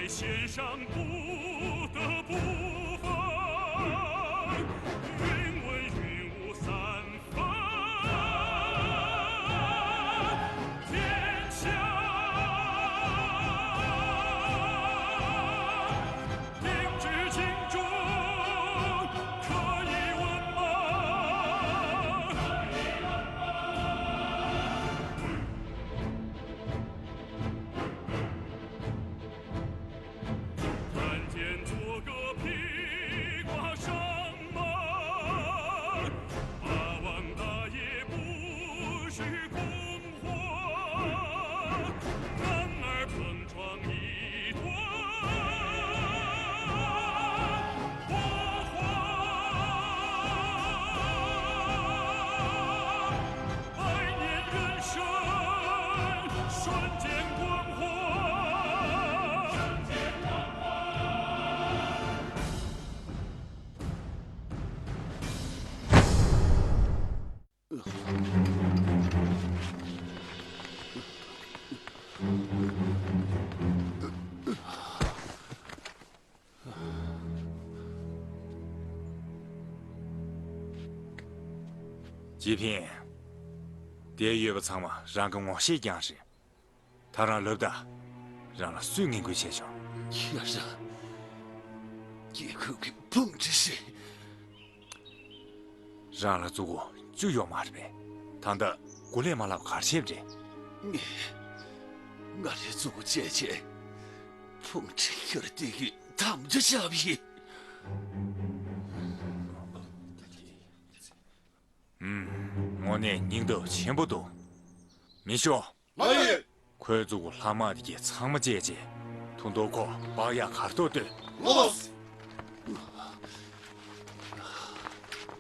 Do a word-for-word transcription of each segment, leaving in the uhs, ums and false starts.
献上不得不分，云文云武三分，天下定之尽忠，可以问吗？ 探监做个披挂上马，八王大爷不许空话，男儿碰撞一段火花。 百年人生，瞬间光华。ཅི་ཕིན། འདིར་ཡོད་པ་ཚང་མ་རང་གི་ངོ་ཤེས་རྐྱང་རེད། ད་རང་ལབ་དང་། རང་ལ་སུས་ངན་སྐུལ་བྱས་བྱུང་། ཁྱེད་རང་། རྒྱལ་ཁབ་ཀྱི་དཔུང་སྒྲིག་རེད། རང་ལ་གཙུག་གུ་བཅུ་ཡོད་མ་རེད་པས། ད་ལྟ་གོ་ལས་མ་ལབ་ག་རེ་བྱས་པ་རེད། ངས་ང་རའི་གཙུག་གུ་བཅད་བྱས། དཔུང་སྒྲིག་ཁྱེར་བསྡད་ཀྱི་དམ་བཅའ་བཞག་པ་ཡིན། ཨུམ། དངོས་གནས་སྙིང་སྟོབས་ཆེན་པོ་འདུག་མི་ཤོག་ལགས་ཡོད། ཁོའི་གཙུག་གུ་ལྷག་མ་དེ་གས་ཚང་མ་བཅད་རྗེས། ཐུགས་མདོ་ཁོ་བག་ཡག་གར་གཏོར་སྟོན། ལགས།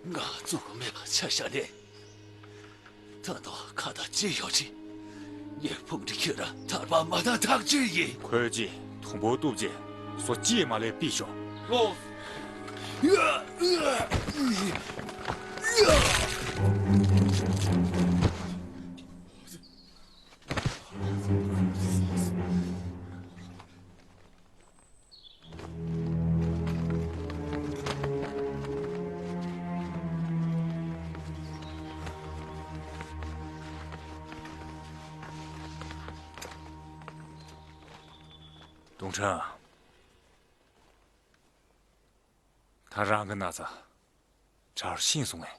ང་གཙུག་གུ་མེད་པ་ཆ་བཞག་ནས། ད་དུང་ཁ་བརྡ་ཅི་ཡོད་ཅི། ངས་དཔུང་སྒྲིག་ཁྱེར་ར་ཐར་པ་མ་བཏང་ཐག་ཆོད་ཡིན། ཁོའི་རྗེས་དུམ་བུར་གཏུབ་རྗེས་སོ་ཅིས་མ་ལས་ཕུད་ཤོག་ལགས། ཏུང་ཁྲང་། ད་རང་གི་ན་ཚ་དྲག་རུ་ཕྱིན་སོང་ངས།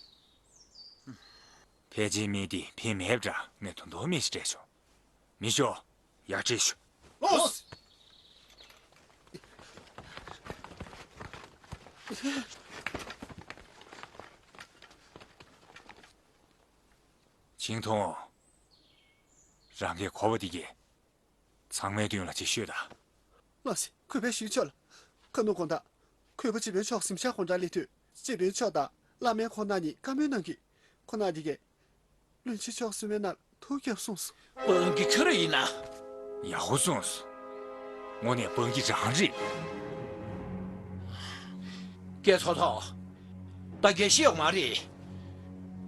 ཕལ་ཆེར་མི་འདི་ཕན་མེད་པ་འདྲ། ངས་དོན་དུ་མི་ཞིག་སྤྲད་ཆོག་མི་ཤོག་ཡར་ཁྲིད་ཤོག་ལགས། ཆིང་ཐུང་། རང་གིས་གོ་བ་འདི་གས། ཚང་མའི་མདུན་ལ་ཅིག་ཤོད་དང་། ལགས་སེ། གུས་པས་ཞུས་ཆོག་ལགས། ཁ་ནུབ་དགོང་དག་གུས་པ་སྤྱི་དཔོན་མཆོག་གཟིམ་ཤག་གོང་དྲ་སླེབས་དུས། སྤྱི་དཔོན་མཆོག་དང་བླ་སྨན་ཁོང་རྣམ་གཉིས་བཀའ་མོལ་གནང་གི། ཁོང་རྣམ་གཉིས་ཀས་བློན་ཆེན་མཆོག་གསོལ་བའི་ནང་ཐུགས་བསྐྱབས་གསུངས་སོང་། དཔོན་གྱིས་ཁྱོད་རང་ཡིན་ན། ཡག་པོ་གསུངས་སོང་། དངོས་གནས་དཔོན་གྱིས་རང་རེད། སྐལ་ཚོགས་ཐོག་ད་དགེ་བཤེས་ཡོག་མ་རེད།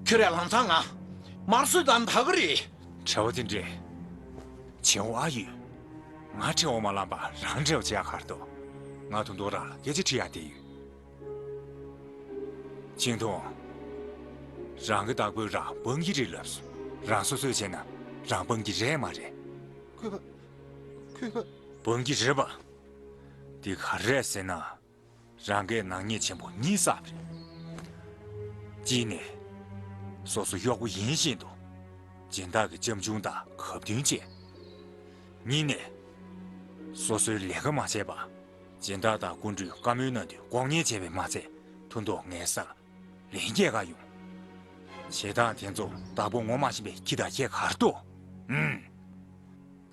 ཁྱོད་རས་ལམ་སང་ང་དམར་གསོད་བཏང་ད་གི་རེད། ཁྲེལ་བ་དེ་འདྲས་བྱེད་འོ་ཨ་ཡོད། ང་ཁྲེལ་བ་མ་ལངས་པ་རང་ཁྲེལ་བ་བྱེད་ཡ་གར་འདུག་ང་དུང་དུང་རང་ལ་སྐད་ཆ་དྲི་ཡ་དེ་ཡོད། ཆིང་ཐུང་། རང་གི་བདག་པོས་རང་དཔོན་གྱི་རེད་ལབ་སོང་། རང་སོ་སོས་བྱས་ན་རང་དཔོན་གྱི་རེད་མ་རེད། གུས་པ། གུས་པ། དཔོན་གྱི་རེད་པ། འདི་ག་རེད་ཟེར་ན། རང་གིས་ནག་ཉེས་ཆེན་པོ་གཉིས་བསགས་པ་རེད། གཅིག་ནས། སོ་སོ་གཡོག་པོ་ཡིན་བཞིན་དུ། སྦྱིན་བདག་གི་སྐྱབས་འཇུག་དང་གབ་མཐུན་བྱས། གཉིས་ནས། སོ་སོའི་ལས་ཀ་མ་བྱས་པར། སྦྱིན་བདག་དང་སྐུ་མགྲོན་བཀའ་མོལ་གནང་དུས་ལྐོག་ཉན་བྱས་པས་མ་ཚད། ཐུགས་མདོག་ངན་ས་ལ་ལན་སྐྱེལ་ག་ཡོང་། བྱེད་སྟངས་དེ་ཚོ་བདག་པོ་ངོ་མ་ཤེས་པའི་ཁྱི་དང་ཁྱད་གར་འདུག་ཨུམ།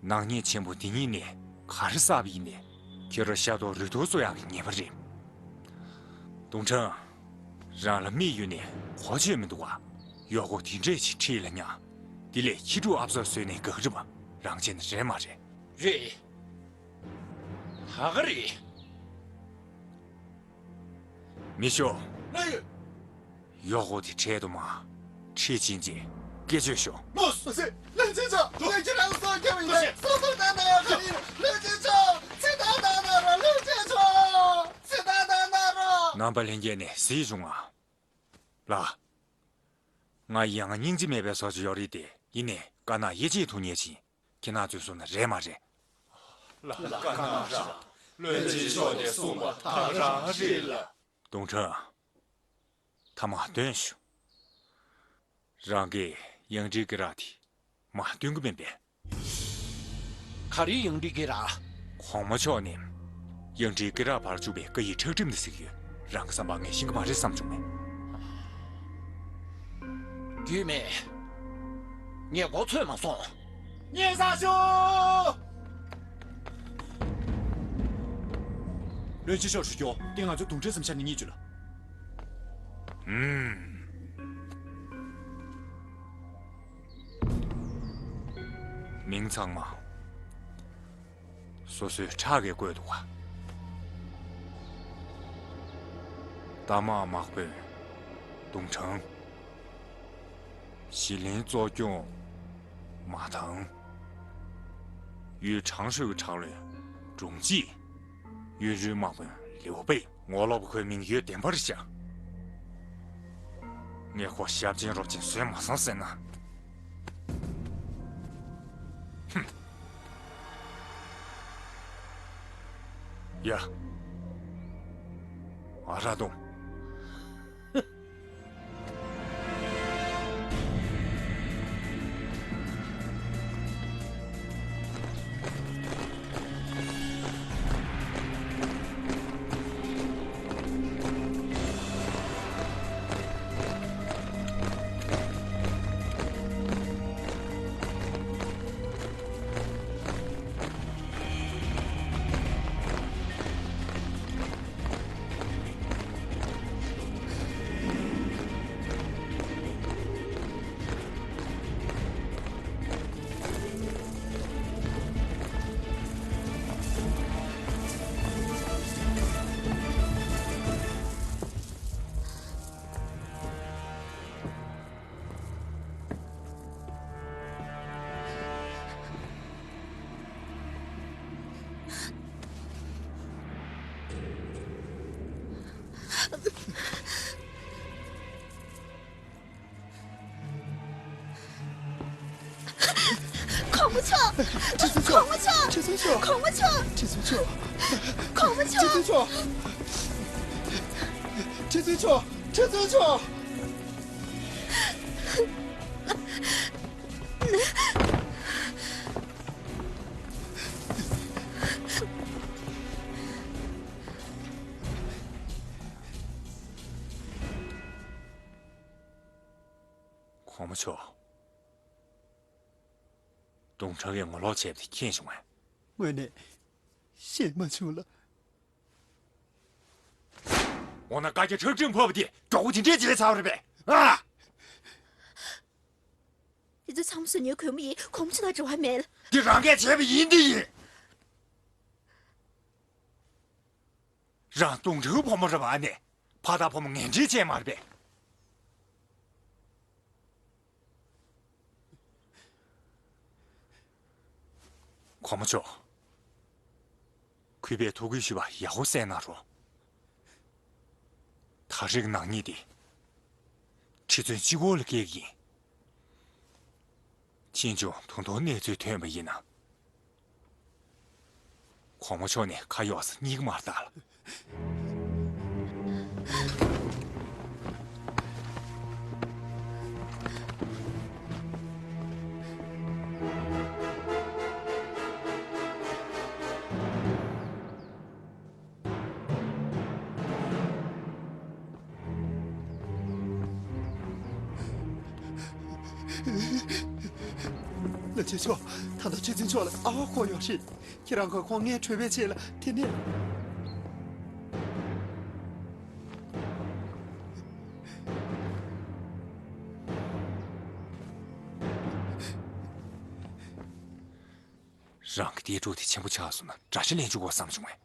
ནག་ཉེས་ཆེན་པོ་འདི་གཉིས་ནས་ག་རེ་བསགས་པ་ཡིན་ནས་ཁྱོད་རང་ཤ་ཐོག་རུས་ཐོག་གསོ་ཡག་གི་ཉེས་པ་རེད། ཏུང་ཁྲང་། རང་ལ་མིག་ཡོད་ནས་གོ་ཆོད་མི་འདུག་ག་གཡོག་པོ་དེ་འདྲས་ཞིག་ཁྲིད་ལ་ཉག་དེ་ལས་ཁྱི་ཕྲུག་ཨ་ཕ་བཟོས་ནས་དགག་རི་བ་རང་བྱས་ན་རེད་མ་རེད། རེད། ད་ག་རེད། མི་ཤོག་ལགས་ཡོད། གཡོག་པོ་དེ་འཕྲལ་དུ་མར་ཁྲིད་ཕྱིན་རྗེས་སྐད་ཆ་ཤོད། ལགས་སོ། ལགས་སོ། བློན་ཆེན་མཆོག་ལགས་ཀྱི་རང་སྲོག་སྐྱབས་ཡིན་ལགས། སོ་སོ་ན་ན་ཡག་ག་ཡིན། བློན་ཆེན་མཆོག་ཚེ་ད་ན་ན་ རྣམ་པ་ལྷན་རྒྱས་ནས་གཟིགས་བྱུང་ང་། ལགས། ང་ཡང་སྙིང་རྗེ་མེད་པའི་བཟོ་ཅིག་ཡོད་རེད་དེ། ཡིན་ནའི་དཀར་ནག་དབྱེ་འབྱེད་ཐུབ་མཁན་ཅིག་ཡིན། ཁྱེད་རང་ཚོས་གསུངས་ན་རེད་མ་རེད། ལགས། དཀར་ནག་རང་། བློན་ཆེན་མཆོག་ནས་གསུངས་པ་ད་རང་རེད་ལགས། ཏུང་ཁྲང་། ཐ་མ་སྟོན་ཞུ། རང་གིས་ཡང་ཀྲིག་ཀི་རག་དེ་མ་སྟོན་གི་མིན་པས། ག་རེ་ཡང་ཀྲིག་ཀི་རག། གོང་མ་མཆོག་ནས་ཡང་ཀྲིག་ཀི་རག་ཕར་བཅུག་པའི་བཀའ་ཡིག་ཁྲག་ཁྲིམས་དེ་གཟིགས་ཡོད། རང་གི་བསམ་པ་ངས་ཤེས་ཀྱི་མ་རེད་བསམ་བྱུང་ངས། རྒྱུས་མེད། ངས་མགོ་ཚོས་མ་སོང་། སྙན་སེང་ཞུ། བློན་ཆེན་མཆོག་ཧྲུའུ་ཅུན་དེ་ང་ཚོའི་དུང་ཁྲའི་གཟིམ་ཤག་ནས་རྙེད་བྱུང་ལགས། ཨུམ། མིང་ཚང་མ་སོ་སོའི་ཕྲག་གིས་བཀོད་འདུག་ག། རྟ་དམག་དམག་དཔོན་ཏུང་ཁྲང་། ཞི་ལིན་གཙོ་སྐྱོང་མ་ཐང་། ཡུས་ཁྲང་ཧྲུའུ་ཁྲང་བློན་དྲུང་ཆེ། ཡུན་རིང་དམག་དཔོན་ལིའུ་པེ། ངོ་ལོག་པ་ཁོའི་མིང་ཡོད་བདེན་པར་བཞག། ངས་ཁོ་ཞབས་ཆེན་རོབ་ཆེན་བཟོས་མ་སོང་ཟེར་ན། ཧུམ། ཡ། ཨ་ར་དུང་། གོང་མ་མཆོག་གོང་མ་མཆོག་ཁྲི་ཚུན་ཆོག་གོང་མ་མཆོག་ཁྲི་ཚུན་ཆོག་གོང་མ་མཆོག་ཁྲི་ཚུན་ཆོག་ཁྲི་ཚུན་ཆོག་ཁྲི་ཚུན་ཆོག་གོང་མ་མཆོག་ཏུང་ཁྲང་གིས་ངོ་ལོག་བྱས་པ་དེ་མཁྱེན་བྱུང་ངས། དངོས་གནས་ཤེས་མ་བྱུང་ལགས། འོ་ན་བཀའ་རྒྱ་ཁྲག་ཁྲིམས་ཕོག་པ་དེ་མགྱོགས་པོ་དེ་འདྲས་བྱས་ཚར་བ་རེད་པས། ཨ། དེ་ཚོ་ཚང་མ་སུ་ཉོའི་གོས་མོ་ཡིན། གོང་མ་མཆོག་དང་འབྲེལ་བ་མེད། འདི་རང་གིས་བྱས་པ་ཡིན་འདི་ཡིན། རང་ཏུང་ཁྲང་བུ་མོ་རེད་པ། ཨ་ནི་ཕ་དང་བུ་མོ་ངན་འབྲེལ་བྱས་མ་རེད་པས། གོང་མ་མཆོག་གུས་པས་ཐུགས་ཁུར་ཞུས་པ་ཡག་པོ་གསན་གནང་རོགས། ད་རེས་ཀྱི་ནག་ཉེས་དེ་ཁྲི་བཙུན་གཅིག་པོ་ལ་འགེལ་གྱི་ཡིན། ཕྱིས་འབྱུང་ད་དུང་གནས་ཚུལ་ཐོན་པ་ཡིན་ན། གོང་མ་མཆོག་ནས་ཁ་གཡོགས་ས་རྙེད་ཀྱི་མ་རེད་ད། བློན་ཆེན་མཆོག་ད་ལྟ་ཁྲི་བཙུན་མཆོག་ལ་ཨ་ཕ་ཁོ་ཡོད་རེད། ཁྱེད་རང་གིས་ཁོང་ངའི་གྲོས་པའི་ཆེད་ལ་དེ་ནས། རང་གི་ལྟས་གྲུབ་དེ་ཆེན་པོ་ཆགས་སོང་ན་དགྲ་ཤ་ལེན་བཅུག་དགོས་བསམ་བྱུང་ངས།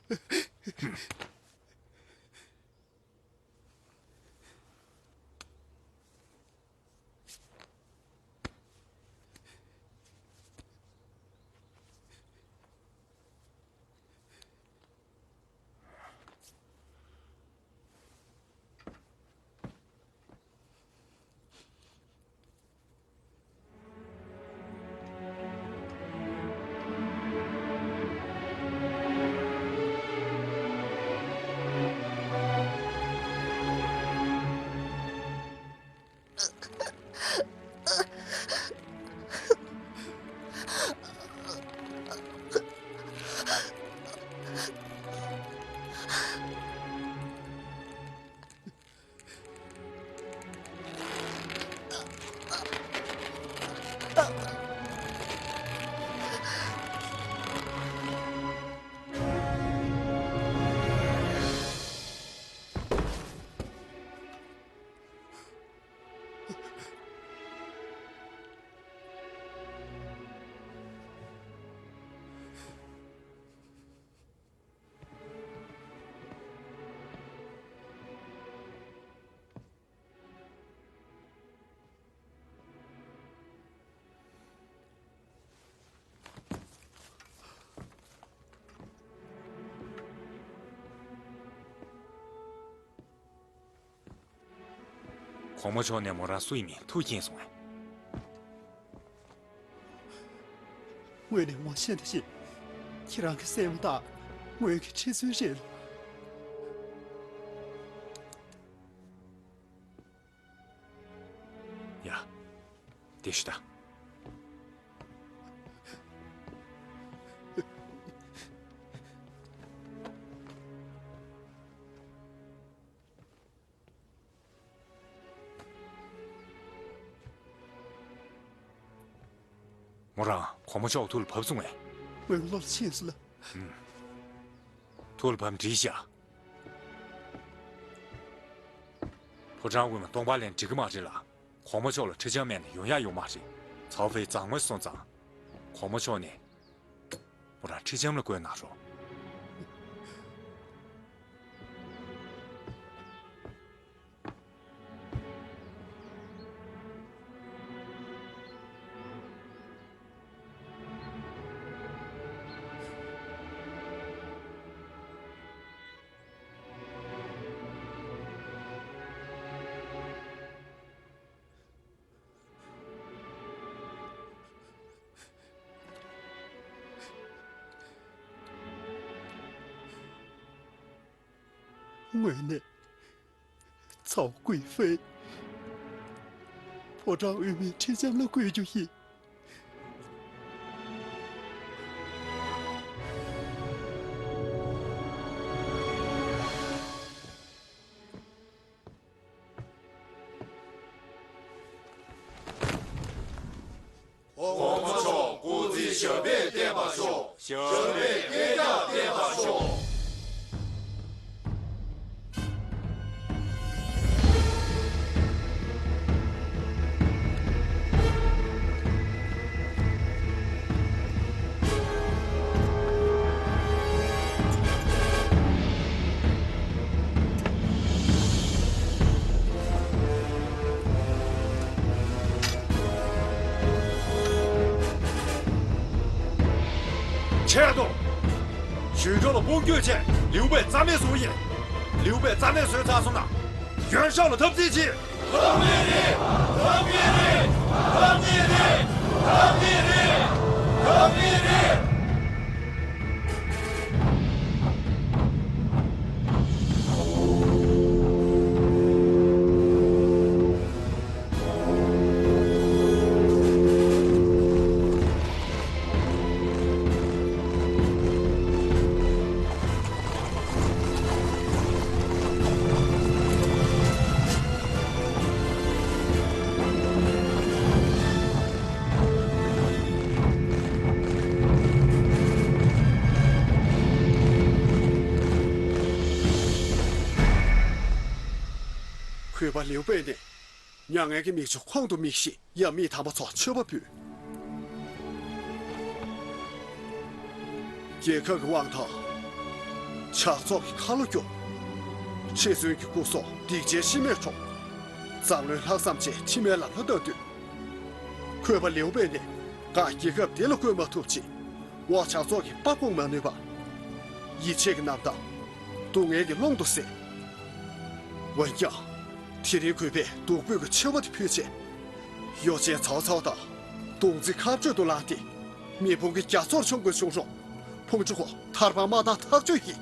གོང་མ་མཆོག་ནས་མོ་རང་སུ་ཡིན་མིན་ཐུགས་མཁྱེན་སོང་ངས། དངོས་ནས་ངོ་ཤེས་འདི་ཞིག་ཁྱེད་རང་གི་སྲས་མོ་དང་ངོས་ཀྱི་འཁྲིས་ཚུལ་རེད། ཡ། དེ་ཞུ་ད། མོ་རང་གོང་མ་མཆོག་ཐུགས་ལ་བབས་སོང་ངས། ངའི་བློ་ལ་ཕྱིན་སོང་ལ། ཐུགས་ལ་བབས་འགྲིག་ཤག་ཕོ་བྲང་དབུས་མ་སྟོང་པ་ལས་འགྲིག་གི་མ་རེད་ལ། གོང་མ་མཆོག་ལ་ཁྲི་ལྕམ་མེད་ན་ཡོང་ཡག་ཡོད་མ་རེད། ཚའོ་ཧྥེ་མཛངས་མོ་སོང་ཙང་། གོང་མ་མཆོག་ནས་མོ་རང་ཁྲི་ལྕམ་ལ་བསྐོས་གནང་རོགས། དངོས་གནས། ཚའོ་ཀུའེ་ཧྥེ། ཕོ་བྲང་དབུས་མའི་ཁྲི་ལྕམ་ལ་བསྐོས་རྒྱུ་ཡིན། གོང་མ་མཆོག་སྐུ་ཚེ་ཞབས་པད་བརྟན་པར་ཤོག་ཞབས་པད་བརྟན་ཀྱང་བརྟན་པར་ཤོག་ཆད་དོ། གཞུང་ཕྱོགས་ལ་དཔུང་སྐྱོད་ཆེད་ལིའུ་པེ་རྩ་མེད་བཟོ་ཡིན། ལིའུ་པེ་རྩ་མེད་བཟོས་ཚར་སོང་ན། ཡོན་ཧྲའོ་ལ་འཐབ་རྩོད་བྱེད། འཐབ་ངེས་རེད། འཐབ་ངེས་རེད། འཐབ་ངེས་རེད། འཐབ་ངེས་རེད། འཐབ་ངེས་རེད། གུས་པ་ལིའུ་པེ་ནས། མྱ་ངན་གྱི་མིག་ཆུ་ཁོང་དུ་མིག་བཞིན་ཡབ་མེས་དམ་པ་ཚོར་མཆོད་པ་འབུལ། རྒྱལ་ཁབ་ཀྱི་དབང་ཐང་། ཇག་ཚོགས་ཀྱི་ཁ་ལོ་སྒྱུར། འཆི་གསོན་གྱི་སྐུ་སྲོག་སྡིག་ཅན་ཤི་རྨས་འཁྲུངས། མཛངས་བླུན་ལྷག་བསམ་བཅས་ཕྱི་མའི་ལམ་ལ་བསྟར་དུས། གུས་པ་ལིའུ་པེ་ནས་ག་རྒྱལ་ཁབ་འདི་ལ་བསྐོས་མ་ཐུབ་ཅིང་། འོག་ཇག་ཚོགས་ཀྱིས་དཔའ་སྤུངས་མ་ནུས་པ། ཡིད་ཆེས་ཀྱི་རྣམ་དག་སྡུག་བསྔལ་གྱི་ཀློང་དུ་ཟད། འོན་ཀྱང་། དེ་རིང་གུས་པས་བདུག་སྤོས་ཀྱི་མཆོད་པ་དེ་ཕུལ་རྗེས། གཡོ་ཅན་ཚའོ་ཚའོ་དང་གདུང་འཛིན་ཁ་གཅོད་དུ་ལངས་ཏེ། མེ་དཔུང་གི་རྒྱ་མཚོར་མཆོང་དགོས་བྱུང་རུང་། ཕུང་ཆུ་ཁོ་ཐར་པ་མ་བཏང་ཐག་ཆོད་ཡིན།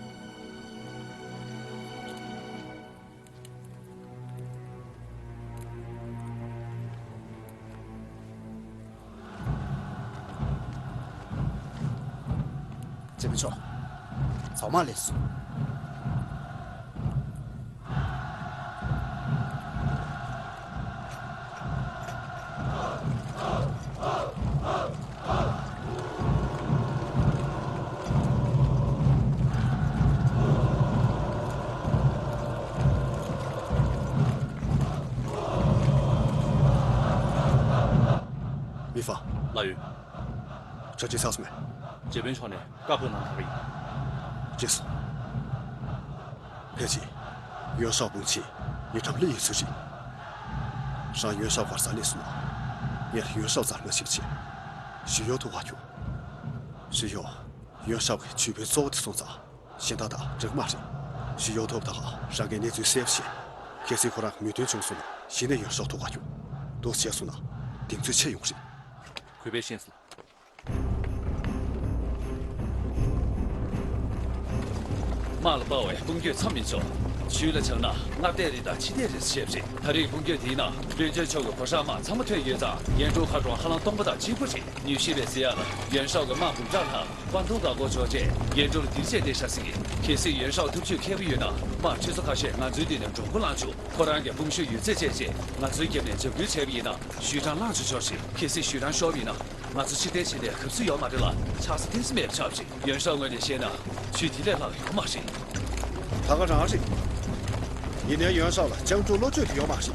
སྤྱི་མི་མཆོག་ཚང་མ་ལེགས་སོ། མི་ཧྥང་། ལགས་ཡོད། གྲ་སྒྲིག་ཚར་སོང་ངས། རྗེ་དཔོན་མཆོག་ནས་བཀའ་ཕེབས་གནང་ཐག་ཡིན། རྗེས་སུ། ཕལ་ཆེར། ཡོན་ཧྲའོ་དཔུང་ཆེན་ཉེ་འགྲམ་སླེབས་ཡོད་ཚུལ་རེད། རང་ཡོན་ཧྲའོ་གར་ས་སླེབས་སོང་ན། ངས་ཡོན་ཧྲའོ་རྩར་མ་ཕྱིན་པ་བྱས། ཞུས་ཡོང་ཐུག་བ་ཁྱོད། ཞུས་ཡོང་། ཡོན་ཧྲའོ་གི་ཇུས་འབོད་གཙོ་བོ་དེ་སོང་ཙང་། གཞན་དག་དང་འདྲ་གི་མ་རེད། ཞུས་ཡོང་ཐུག་བ་དང་རང་གི་གནས་ཚུལ་གསལ་པོ་བཤད། གལ་སྲིད་ཁོ་རང་མོས་མཐུན་བྱུང་སོང་ན་གཞི་ནས་ཡོན་ཧྲའོ་ཐུག་ག་རྒྱུག་འདུག་སེ་བྱས་སོང་ན་གདེང་ཚོད་ཆེ་ཡོང་གི་རེད། གུས་པས་ཤེས་སོང་། དམག་ལ་དཔའ་བའི་དཔུང་སྐྱོད་མཚམས་མི་འཇོག་ཆུ་ལ་ཆགས་ན་མངའ་བདག་རེད་དང་ཕྱི་བདག་རེད་ཟེར་བཤད་པ་རེད། ད་རེས་དཔུང་སྐྱོད་འདིའི་ནང་བློན་ཆེན་མཆོག་གི་གོ་ཧྲག་དམག་ཚང་མ་ཐོན་ཡོད་ཙང་ཡོན་ཀྲོའུ་མཁར་གྲོང་ཧ་ལམ་སྟོང་པ་དང་གཅིག་པ་རེད། ཉུལ་ཞིབ་པས་ཟེར་ཡག་ལ་ཡོན་ཧྲའོ་གི་དམག་འབུམ་ཕྲག་ལྷག་ཀོང་ཏུང་འགག་སྒོ་འཇོག་རྗེས་ཡོན་ཀྲོའུ་ལ་དེར་བཅད་བསྡད་ཤག་ཟེར་གི། གལ་སྲིད་ཡོན་ཧྲའོ་ཐབས་ཇུས་མཁས་པོ་ཡོད་ན་དམག་ཁྲི་ཚོ་ཁ་ཤས་ང་ཚོའི་མདུན་ནས་འགྲོ་མགོ་བསླངས་བཅུག་ཁོ་རང་གིས་དཔུང་ཤུགས་ཡོད་ཚད་བཅད་རྗེས་ང་ཚོའི་རྒྱབ་ནས་འཇབ་རྒོལ་བྱས་པ་ཡིན་ན་ཞུས་ཀྲང་བླངས་བཅུག་ཆོག་ཞིང་། གལ་སྲིད་ཞུས་ཀྲང་ཤོར་བ་ཡིན་ན་ང་ཚོ་ཕྱིར་འཐེན་བྱེད་ཡག་ག་རེ་ཡོད་མ་རེད་ལ། ཆགས་ས་ཏོག་ཙམ་མེད་པ་ཆགས་པ་རེད། ཡོན་ཧྲའོ་ངོས་ནས་བཤད་ན་ཆུ་དེ་ལས་ལྷག་ཡོད་མ་རེད། ད་ག་རང་རེད། ཡིན་ནའི་ཡོན་ཧྲའོ་ལ་སྤྱང་གྲུང་བློ་བཅོས་དེ་ཡོད་མ་རེད།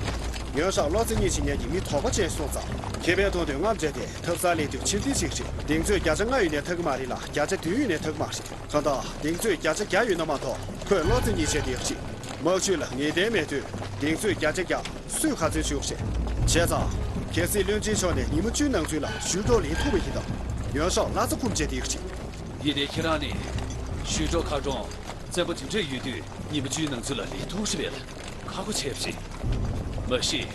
ཡོན་ཧྲའོ་བློ་རྩེ་གཉིས་བྱེད་མཁན་གྱི་མི་དོགས་པ་ཅན་སོང་ཙང་ཁེ་ཕན་མཐོང་དུས་རྔམ་བརྗེད་དེ་ཐབ་ཚང་ལེན་དུས་ཕྱིར་འཐེན་བྱེད་ཀྱི་རེད། གདེང་ཚོད་བརྒྱ་ཆ་ལྔ་ཡོད་ནའི་ཐར་གྱི་མ་རེད་ལ་བརྒྱ་ཆ་བདུན་ཡོད་ནའི་ཐར་གྱི་མ་རེད། གང་ལྟར་གདེང་ཚོད་བརྒྱ་ཆ་བརྒྱ་ཡོད་ན་མ་གཏོགས་ཁོས་བློ་རྩེ་གཉིས་བྱས་དེ་ཡག་ཅིག་དམག་ཇུས་ལ་ངེས་གཏན་མེད་དུས་གདེང་ཚོད་བརྒྱ་ཆ་བརྒྱ་སུས་ཁ་ཚོན་གཅོད་ཀྱི་རེད། བྱས་ཙང་། གལ་སྲིད་བློན་ཆེན་མཆོག་ནས་ཉིན་མོ་བཅུའི་ནང་ཚུད་ལ་ཞུས་ཀྲོའུ་ལེན་ཐུབ་པ་ཡིན་ན། ཡོན་ཧྲའོ་བླ་རྩ་འཁུམས་བྱས་དེ་ཡག་ཅིག་ཡིན་ནའི་ཁྱེད་རང་ནི། ཞུས་ཀྲོའུ་མཁར་གྲོང་བཙན་པོ་དེ་འདྲས་ཡོད་དུས་ཉིན་མོ་བཅུའི་ནང་ཚུད་ལ་ལེན་ཐུབ་ཀྱི་རེད་པས། ཁག་པོ་བྱས་པ་རེད། མ་གཞི།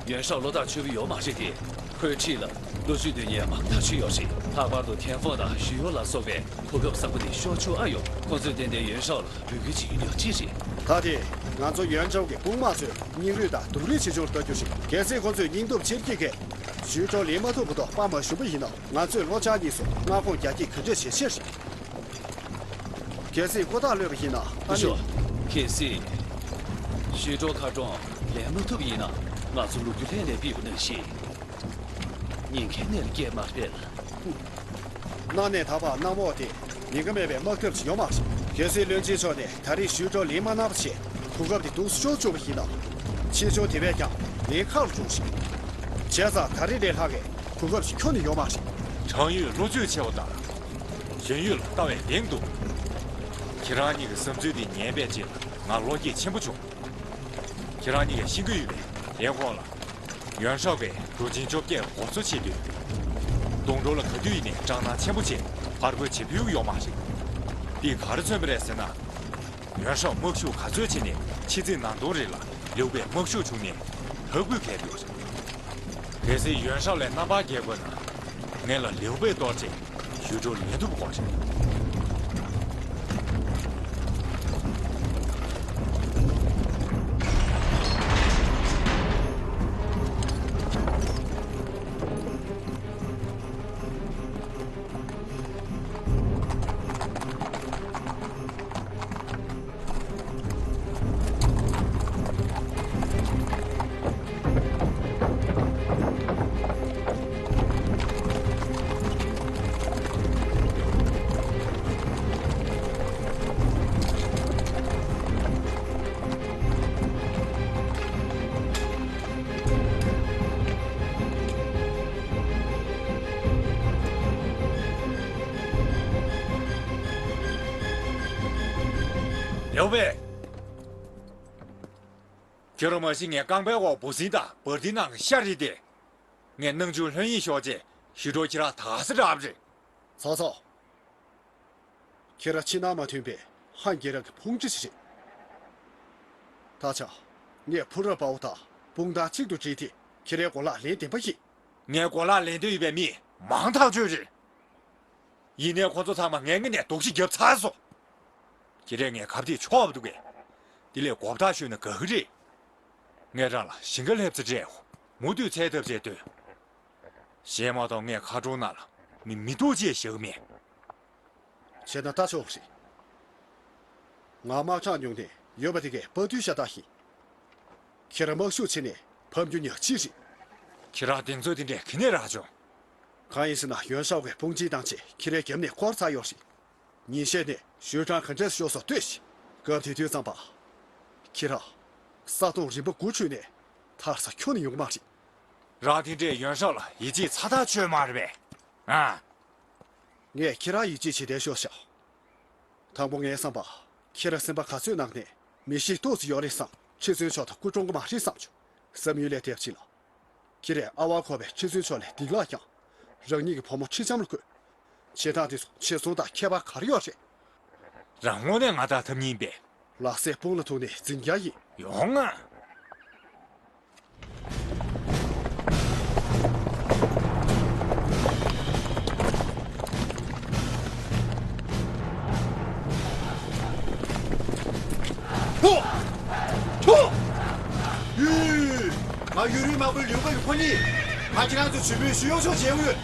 ཡོན་ཧྲའོ་བློ་ཐག་ཆོད་པོ་ཡོད་མ་རེད་དེ། ཁོའི་འཁྲིས་ལ་ལོ་རྒྱུས་འདོན་མཁན་མང་ཐག་ཆོད་ཡོད་རེད། ལྷག་པར་དུ་ཐན་ཧྥང་དང་ཞུས་ཡོ་ལ་སོགས་པའི་གོ་སྐབས་བཟང་པོ་དེ་ཤོར་བཅུག་ཨ་ཡོང་། ཁོང་ཚོས་ཏན་ཏན་ཡོན་ཧྲའོ་ལ་འབོད་སྐུལ་བྱེད་ཀྱི་ཡོད་ཅི་རེད། ད་དེ་ང་ཚོ་ཡོན་ཀྲོའུ་གི་དཔུང་དམག་ཚོས་སྙིང་རུས་དང་སྡུག་རུས་བྱེད་ཕྱོགས་ལ་ལྟ་རྒྱུ་རེད། གལ་སྲིད་ཁོང་ཚོས་སྙིང་སྟོབས་ཆེར་སྐྱེད་མཁན་ཞུས་ཀྲོའུ་ལེན་མ་ཐུབ་པ་དང་དཔའ་མ་ཞུམ་པ་ཡིན་ན་ང་ཚོས་ལྷོ་བྱང་གཉིས་སུ་མངའ་ཁོངས་རྒྱ་སྐྱེད་ག་འདྲས་བྱེད་ཤེས་རེད། གལ་སྲིད་ཀོ་ཐག་ལྷོད་པ་ཡིན་ན་ཨ་ནི། ཤོ། གལ་སྲིད། ཞུས་ཀྲོའུ་མཁར་གྲོང་ལེན་མ་ཐུབ་པ་ཡིན་ན་ང་ཚོ་ལོ་རྒྱུས་ལྷན་ནས་ཕུད་པ་ནང་བཞིན། ཉེན་ཁའི་གནས་ལ་སྐྱེལ་མ་ཕེབས། གནའ་ནས་ད་བར་གནམ་འོག་དེ་ཉེན་ཁ་མེད་པའི་དམག་འཐབ་ཅིག་ཡོད་མ་རེད། གལ་སྲིད་བློན་ཆེན་མཆོག་ནས་ད་རེས་ཞུས་ཀྲོའུ་ལེན་མ་གནང་བ་བྱས་གོ་སྐབས་དེ་འདུག་སེ་ཤོར་བཅུག་པ་ཡིན་ན། ཆེ་ཆུང་དེ་བས་ཀྱང་ལེན་ཁག་ལ་འགྲོ་གི་རེད། བྱས་ཙང་ད་རེས་ལས་ལྷག་གི་གོ་སྐབས་ཤིག་ཁྱོན་ནས་ཡོད་མ་རེད། ཁྲང་ཡུས་བློ་བཅོས་ཆེ་བ་དང་། གཞོན་ཡུས་ལ་ལྟ་བའི་གདེང་འདུག་ཁྱེད་རང་གཉིས་ཀྱི་བསམ་ཚུལ་འདི་ཉན་པའི་རྗེས་ལ་ང་བློ་སྐྱེད་ཆེན་པོ་བྱུང་། ཁྱེད་རང་གཉིས་ཀྱིས་ཤེས་ཀྱི་ཡོད་པས་དེའི་སྐོར་ལ། ཡོན་ཧྲའོ་གིས་གྲུ་ཆེན་བཅོ་བརྒྱད་མགོ་གཙོ་བྱེད་དུས། སྡོང་གྲོགས་ལ་ག་དུས་ཡིན་ནའི་སྐྲག་སྣང་ཆེན་པོ་བྱས་ཕར་རྒོལ་བྱེད་ཕོད་ཀྱི་ཡོད་མ་རེད། འདིས་ག་རེ་མཚོན་པ་རེད་ཟེར་ན། ཡོན་ཧྲའོ་དམག་ཤུགས་ག་ཚོད་ཆེ་ནའི་ཕྱི་ཚེས་ནང་སྟོང་རེ་ལ་ལིའུ་པེ་དམག་ཤུགས་ཆུང་ནའི་ཐབས་བཀོད་གལ་ཡོད་རེད། གལ་སྲིད་ཡོན་ཧྲའོ་ལ་རྣམ་པར་རྒྱལ་དགོས་ན། ངེད་ལ་ལིའུ་པེ་གཏོར་བྱས་ཞུས་ཀྲོའུ་ལེན་ཐུབ་དགོས་རེད། ལིའུ་པེ། ཁྱོད་རང་མ་གཞི་ངའི་རྐང་པའི་འོག་འབུ་སྲིན་དང་འབར་མདེལ་ནང་གི་ཤ་རེད་དེ། ངས་སྣང་ཆུང་ལྷོད་གཡེང་ཤོར་རྗེས་ཞུས་ཀྲོའུ་ཁྱེད་རང་དགའ་ས་རག་པ་རེད། ཚོགས་གཙོ། ཁྱེད་རང་ཕྱི་ནང་མ་མཐུན་པའི་ཧན་རྒྱལ་རབས་ཀྱི་ཕུང་ཁྲི་ཞིག་རེད། ད་ཆ། ངས་ཕུ་རབ་དཔའ་བོ་དང་དཔུང་ཐང་གཅིག་ཏུ་བསྒྲིལ་ཏེ་ཁྱེད་རའི་གོ་ལག་ལེན་བདེན་པ་ཡིན། ངས་གོ་ལག་ལེན་འདོད་ཡོད་པའི་མི་མང་ཐག་ཆོད་རེད། ཡིན་ནའི་ཁོ་ཚོ་ཚང་མ་ངའི་སྔུན་ནས་སྡུག་ཤི་བརྒྱབ་ཚར་སོང་། ཁྱེད་རས་ངའི་ཁ་གཏད་ཆོག་པ་འདུག་གས། དེ་ལས་མགོ་བཏགས་ཤོད་ན་དགའ་གི་རེད། ངས་རང་ལ་ཞིང་ཁ་སླེབས་ཚེ་སྤྲད་འོ། མུ་མཐུད་འཚོལ་ཐབས་བྱས་སྡོད། གཞན་མ་གཏོགས་ངས་མཁར་གྲོང་ནང་ལ་མི་མི་སྡུག་ཅིག་བཞག་མེད། བྱས་ན་ད་ཆོག་རེད། ང་དམག་གྲངས་ཉུང་ནས་ཡོད་པ་དེ་གས་དཔའ་རྟུལ་ཤ་སྟག་ཡིན། ཁྱེད་རང་དམག་ཤུགས་ཆེ་ནས་ཕམ་རྒྱུ་ཉག་གཅིག་རེད། ཁྱེད་རང་གདེང་ཚོད་དེ་འདྲས་ག་ནས་རག་བྱུང་། གང་ཡིན་ཟེར་ན་ཡོན་ཧྲའོ་གིས་དཔུང་སྒྲིག་བཏང་རྗེས་ཁྱེད་རའི་རྒྱབ་ནས་བསྐོར་ཚར་ཡོད་རེད། ཉིན་ཤས་ནས་ཞུས་ཀྲང་ག་འདྲས་ཤོར་སོང་ལྟོས་ཤིག་སྐབས་དེ་དུས་ཙམ་པ། ཁྱེད་རང་ས་དོང་རིམ་པ་དགུ་ཁྲུས་ནས་ཐར་ས་ཁྱོན་ནས་ཡོང་གི་མ་རེད། རང་དེ་འདྲས་ཡོན་ཧྲའོ་ལ་ཡིད་ཆེས་ཚ་ཐག་ཆོད་མ་རེད་པས། ཨ། ངས་ཁྱེད་རང་ཡིད་ཆེས་བྱེད་བསྡད་ཤོག་ཤག་དང་པོ་ངའི་བསམ་པ། ཁྱེད་རང་སེམས་པ་ག་ཚོད་ནང་ནས་མི་ཤི་ཏོག་ཙམ་ཡོད་རེད་བསམ་ཁྲི་བཙུན་མཆོག་དང་སྐུ་གྲོངས་ཀྱི་མ་རེད་བསམ་བྱུང་། བསམ་ཡུལ་ལས་འདས་པ་ཅིག་ལ། ཁྱེད་རས་ཨ་ཝ་ཁོ་པའི་ཁྲི་བཙུན་མཆོག་ལས་སྡིག་ལྷག་ཀྱང་། རང་ཉིད་ཀྱི་བུ་མོ་ཁྲི་ལྕམ་ལ་བསྐོས། བྱེད་སྟངས་དེ་ཚོ་ཆེ་ཆུང་དང་ཁྱད་པར་ག་རེ་ཡོད་རེད། རང་དངོས་གནས་ང་དང་འཐབ་སྙིང་པས། ལག་ཟས་དཔུང་ལ་ཐུག་ནས་འཛིན་རྒྱུ་ཡིན། ཡོང་ང་། ཐུ། ཐུ། ཡུས། ང་ཡུ་རུའི་དམག་དཔོན་ལིའུ་པེ་གི་ཕོ་ཉིད། ང་ཁྱེད་རང་ཚོའི་གཞོན་པའི་ཞུ་ཡོང་ཕྱོགས་མཇལ་འོས།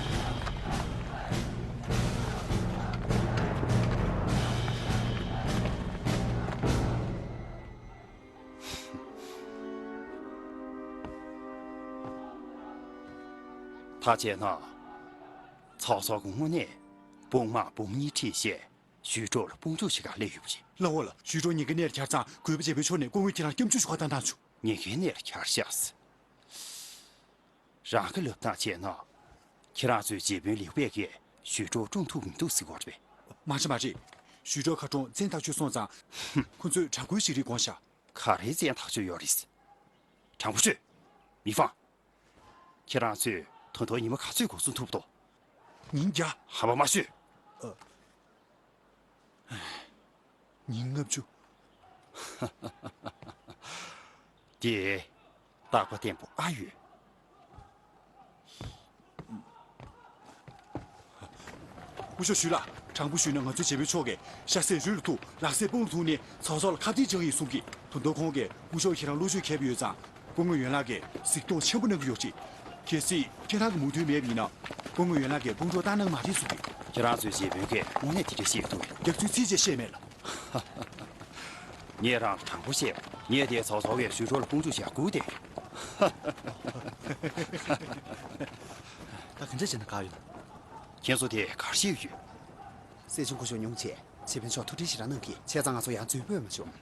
ཐག་བཅད་ན། ཚོགས་གཙོ་གི་དངོས་གནས་དཔུང་དམག་འབུམ་གཉིས་ཁྲིད་བྱས་ཞུས་ཀྲོའུ་ལ་དཔུང་འཇུག་བྱེད་གར་སླེབས་ཡོད་པ་རེད། ལགས་འོ་ལགས། ཞུས་ཀྲོའུ་ཉིན་དཀར་ནས་ཁྱེད་ཚང་གུས་པ་བྱེད་པའི་ཕྱོགས་ནས་སྐུ་ངོས་ཁྱེད་རང་སྐྱབས་འཇུག་ཞུ་གར་བཏང་བཏང་བྱུང་། ཉིན་དཀར་ནས་ཁྱེར་ཤག་ཟེར། རང་གི་ལབ་སྟངས་བྱས་ན། ཁྱེད་རང་ཚོའི་རྗེ་དཔོན་ལིའུ་པེ་གིས་ཞུས་ཀྲོའུ་བཀྲོངས་ཐུབ་མི་འདུག་ཟེར་གྱི་ཡོད་རེད་པས། མ་རེད་མ་རེད། ཞུས་ཀྲོའུ་ཁ་གྲོང་བཙན་ཐག་ཆོད་སོང་ཙང་། ཁོ་ཚོས་དྲག་པོའི་ཞིག་རིགས་དགོངས་ཤག་ག་རེའི་བཙན་ཐག་ཆོད་ཡོད་རེད། དྲང་པོ་ཤོད། མི་ཕང་། ཁྱེད་རང་ཚོས་ད་དུང་ཉི་མ་ག་ཚོད་འགོར་སོང་ཐུབ་དོ། ཉིན་བརྒྱ། ཧམ་པ་མ་ཤོད། ཨ། ཉིན་ལྔ་བཅུ། དེ་རྟག་པ་བརྟན་པོ་ཨ་ཡོད། སྐུ་ཞབས་ཞུས་ལགས། དྲང་པོ་ཞུས་ན་ང་ཚོའི་བྱེད་པོ་མཆོག་གིས་ཤ་ཟས་རུལ་ལ་ཐུག་ལག་ཟས་སྤུངས་ལ་ཐུག་ནས་ཚོགས་གཙོ་ལ་ཁ་གཏད་བཅག་ཡིན་གསུང་གི། ད་དུང་ཁོང་གིས་སྐུ་ཞབས་ཁྱེད་རང་བློ་ཆོས་མཁས་པོ་ཡོད་ཙང་སྐུ་ངོ་ཡོན་ལགས་ཀྱིས་གཟིགས་རྟོག་ཆེན་པོ་གནང་གི་ཡོད་ཅེས། གལ་སྲིད་ཁྱེད་རང་གི་མོས་མཐུན་མེད་པ་ཡིན་ན། སྐུ་ངོ་ཡོན་ལགས་ཀྱིས་དཔུང་གྲོགས་བཏང་གནང་མ་རེད་གསུང་གི། ཁྱེད་རང་ཚོའི་རྗེ་དཔོན་གྱིས་དངོས་གནས་དེ་འདྲ་བཤད་འདུག་རྒྱག་ཚུལ་ཚིག་བཅད་བཤད་མེད་ལ། ངས་རང་དྲང་པོ་བཤད། ངས་དེ་ཚོགས་གཙོ་བས་ཞུས་ཀྲོའུ་ལ་དཔུང་འཇུག་བྱ་དགོས་ཏེ། ད་ག་འདྲ་བྱས་ན་དགའ་ཡོད། ཁྱེད་ཚོ་དེ་གར་ཤེས་ཡོད། སྲིད་སྐྱོང་སྐུ་ཞབས་ཉུང་ཆེ། རྗེ་དཔོན་མཆོག་ཐུགས་ཁྲལ་ཞེ་དྲག་གནང་གི། བྱས་ཙང་ང་ཚོ་ཡང་འཛུལ་ཕོད་མ་བྱུང་།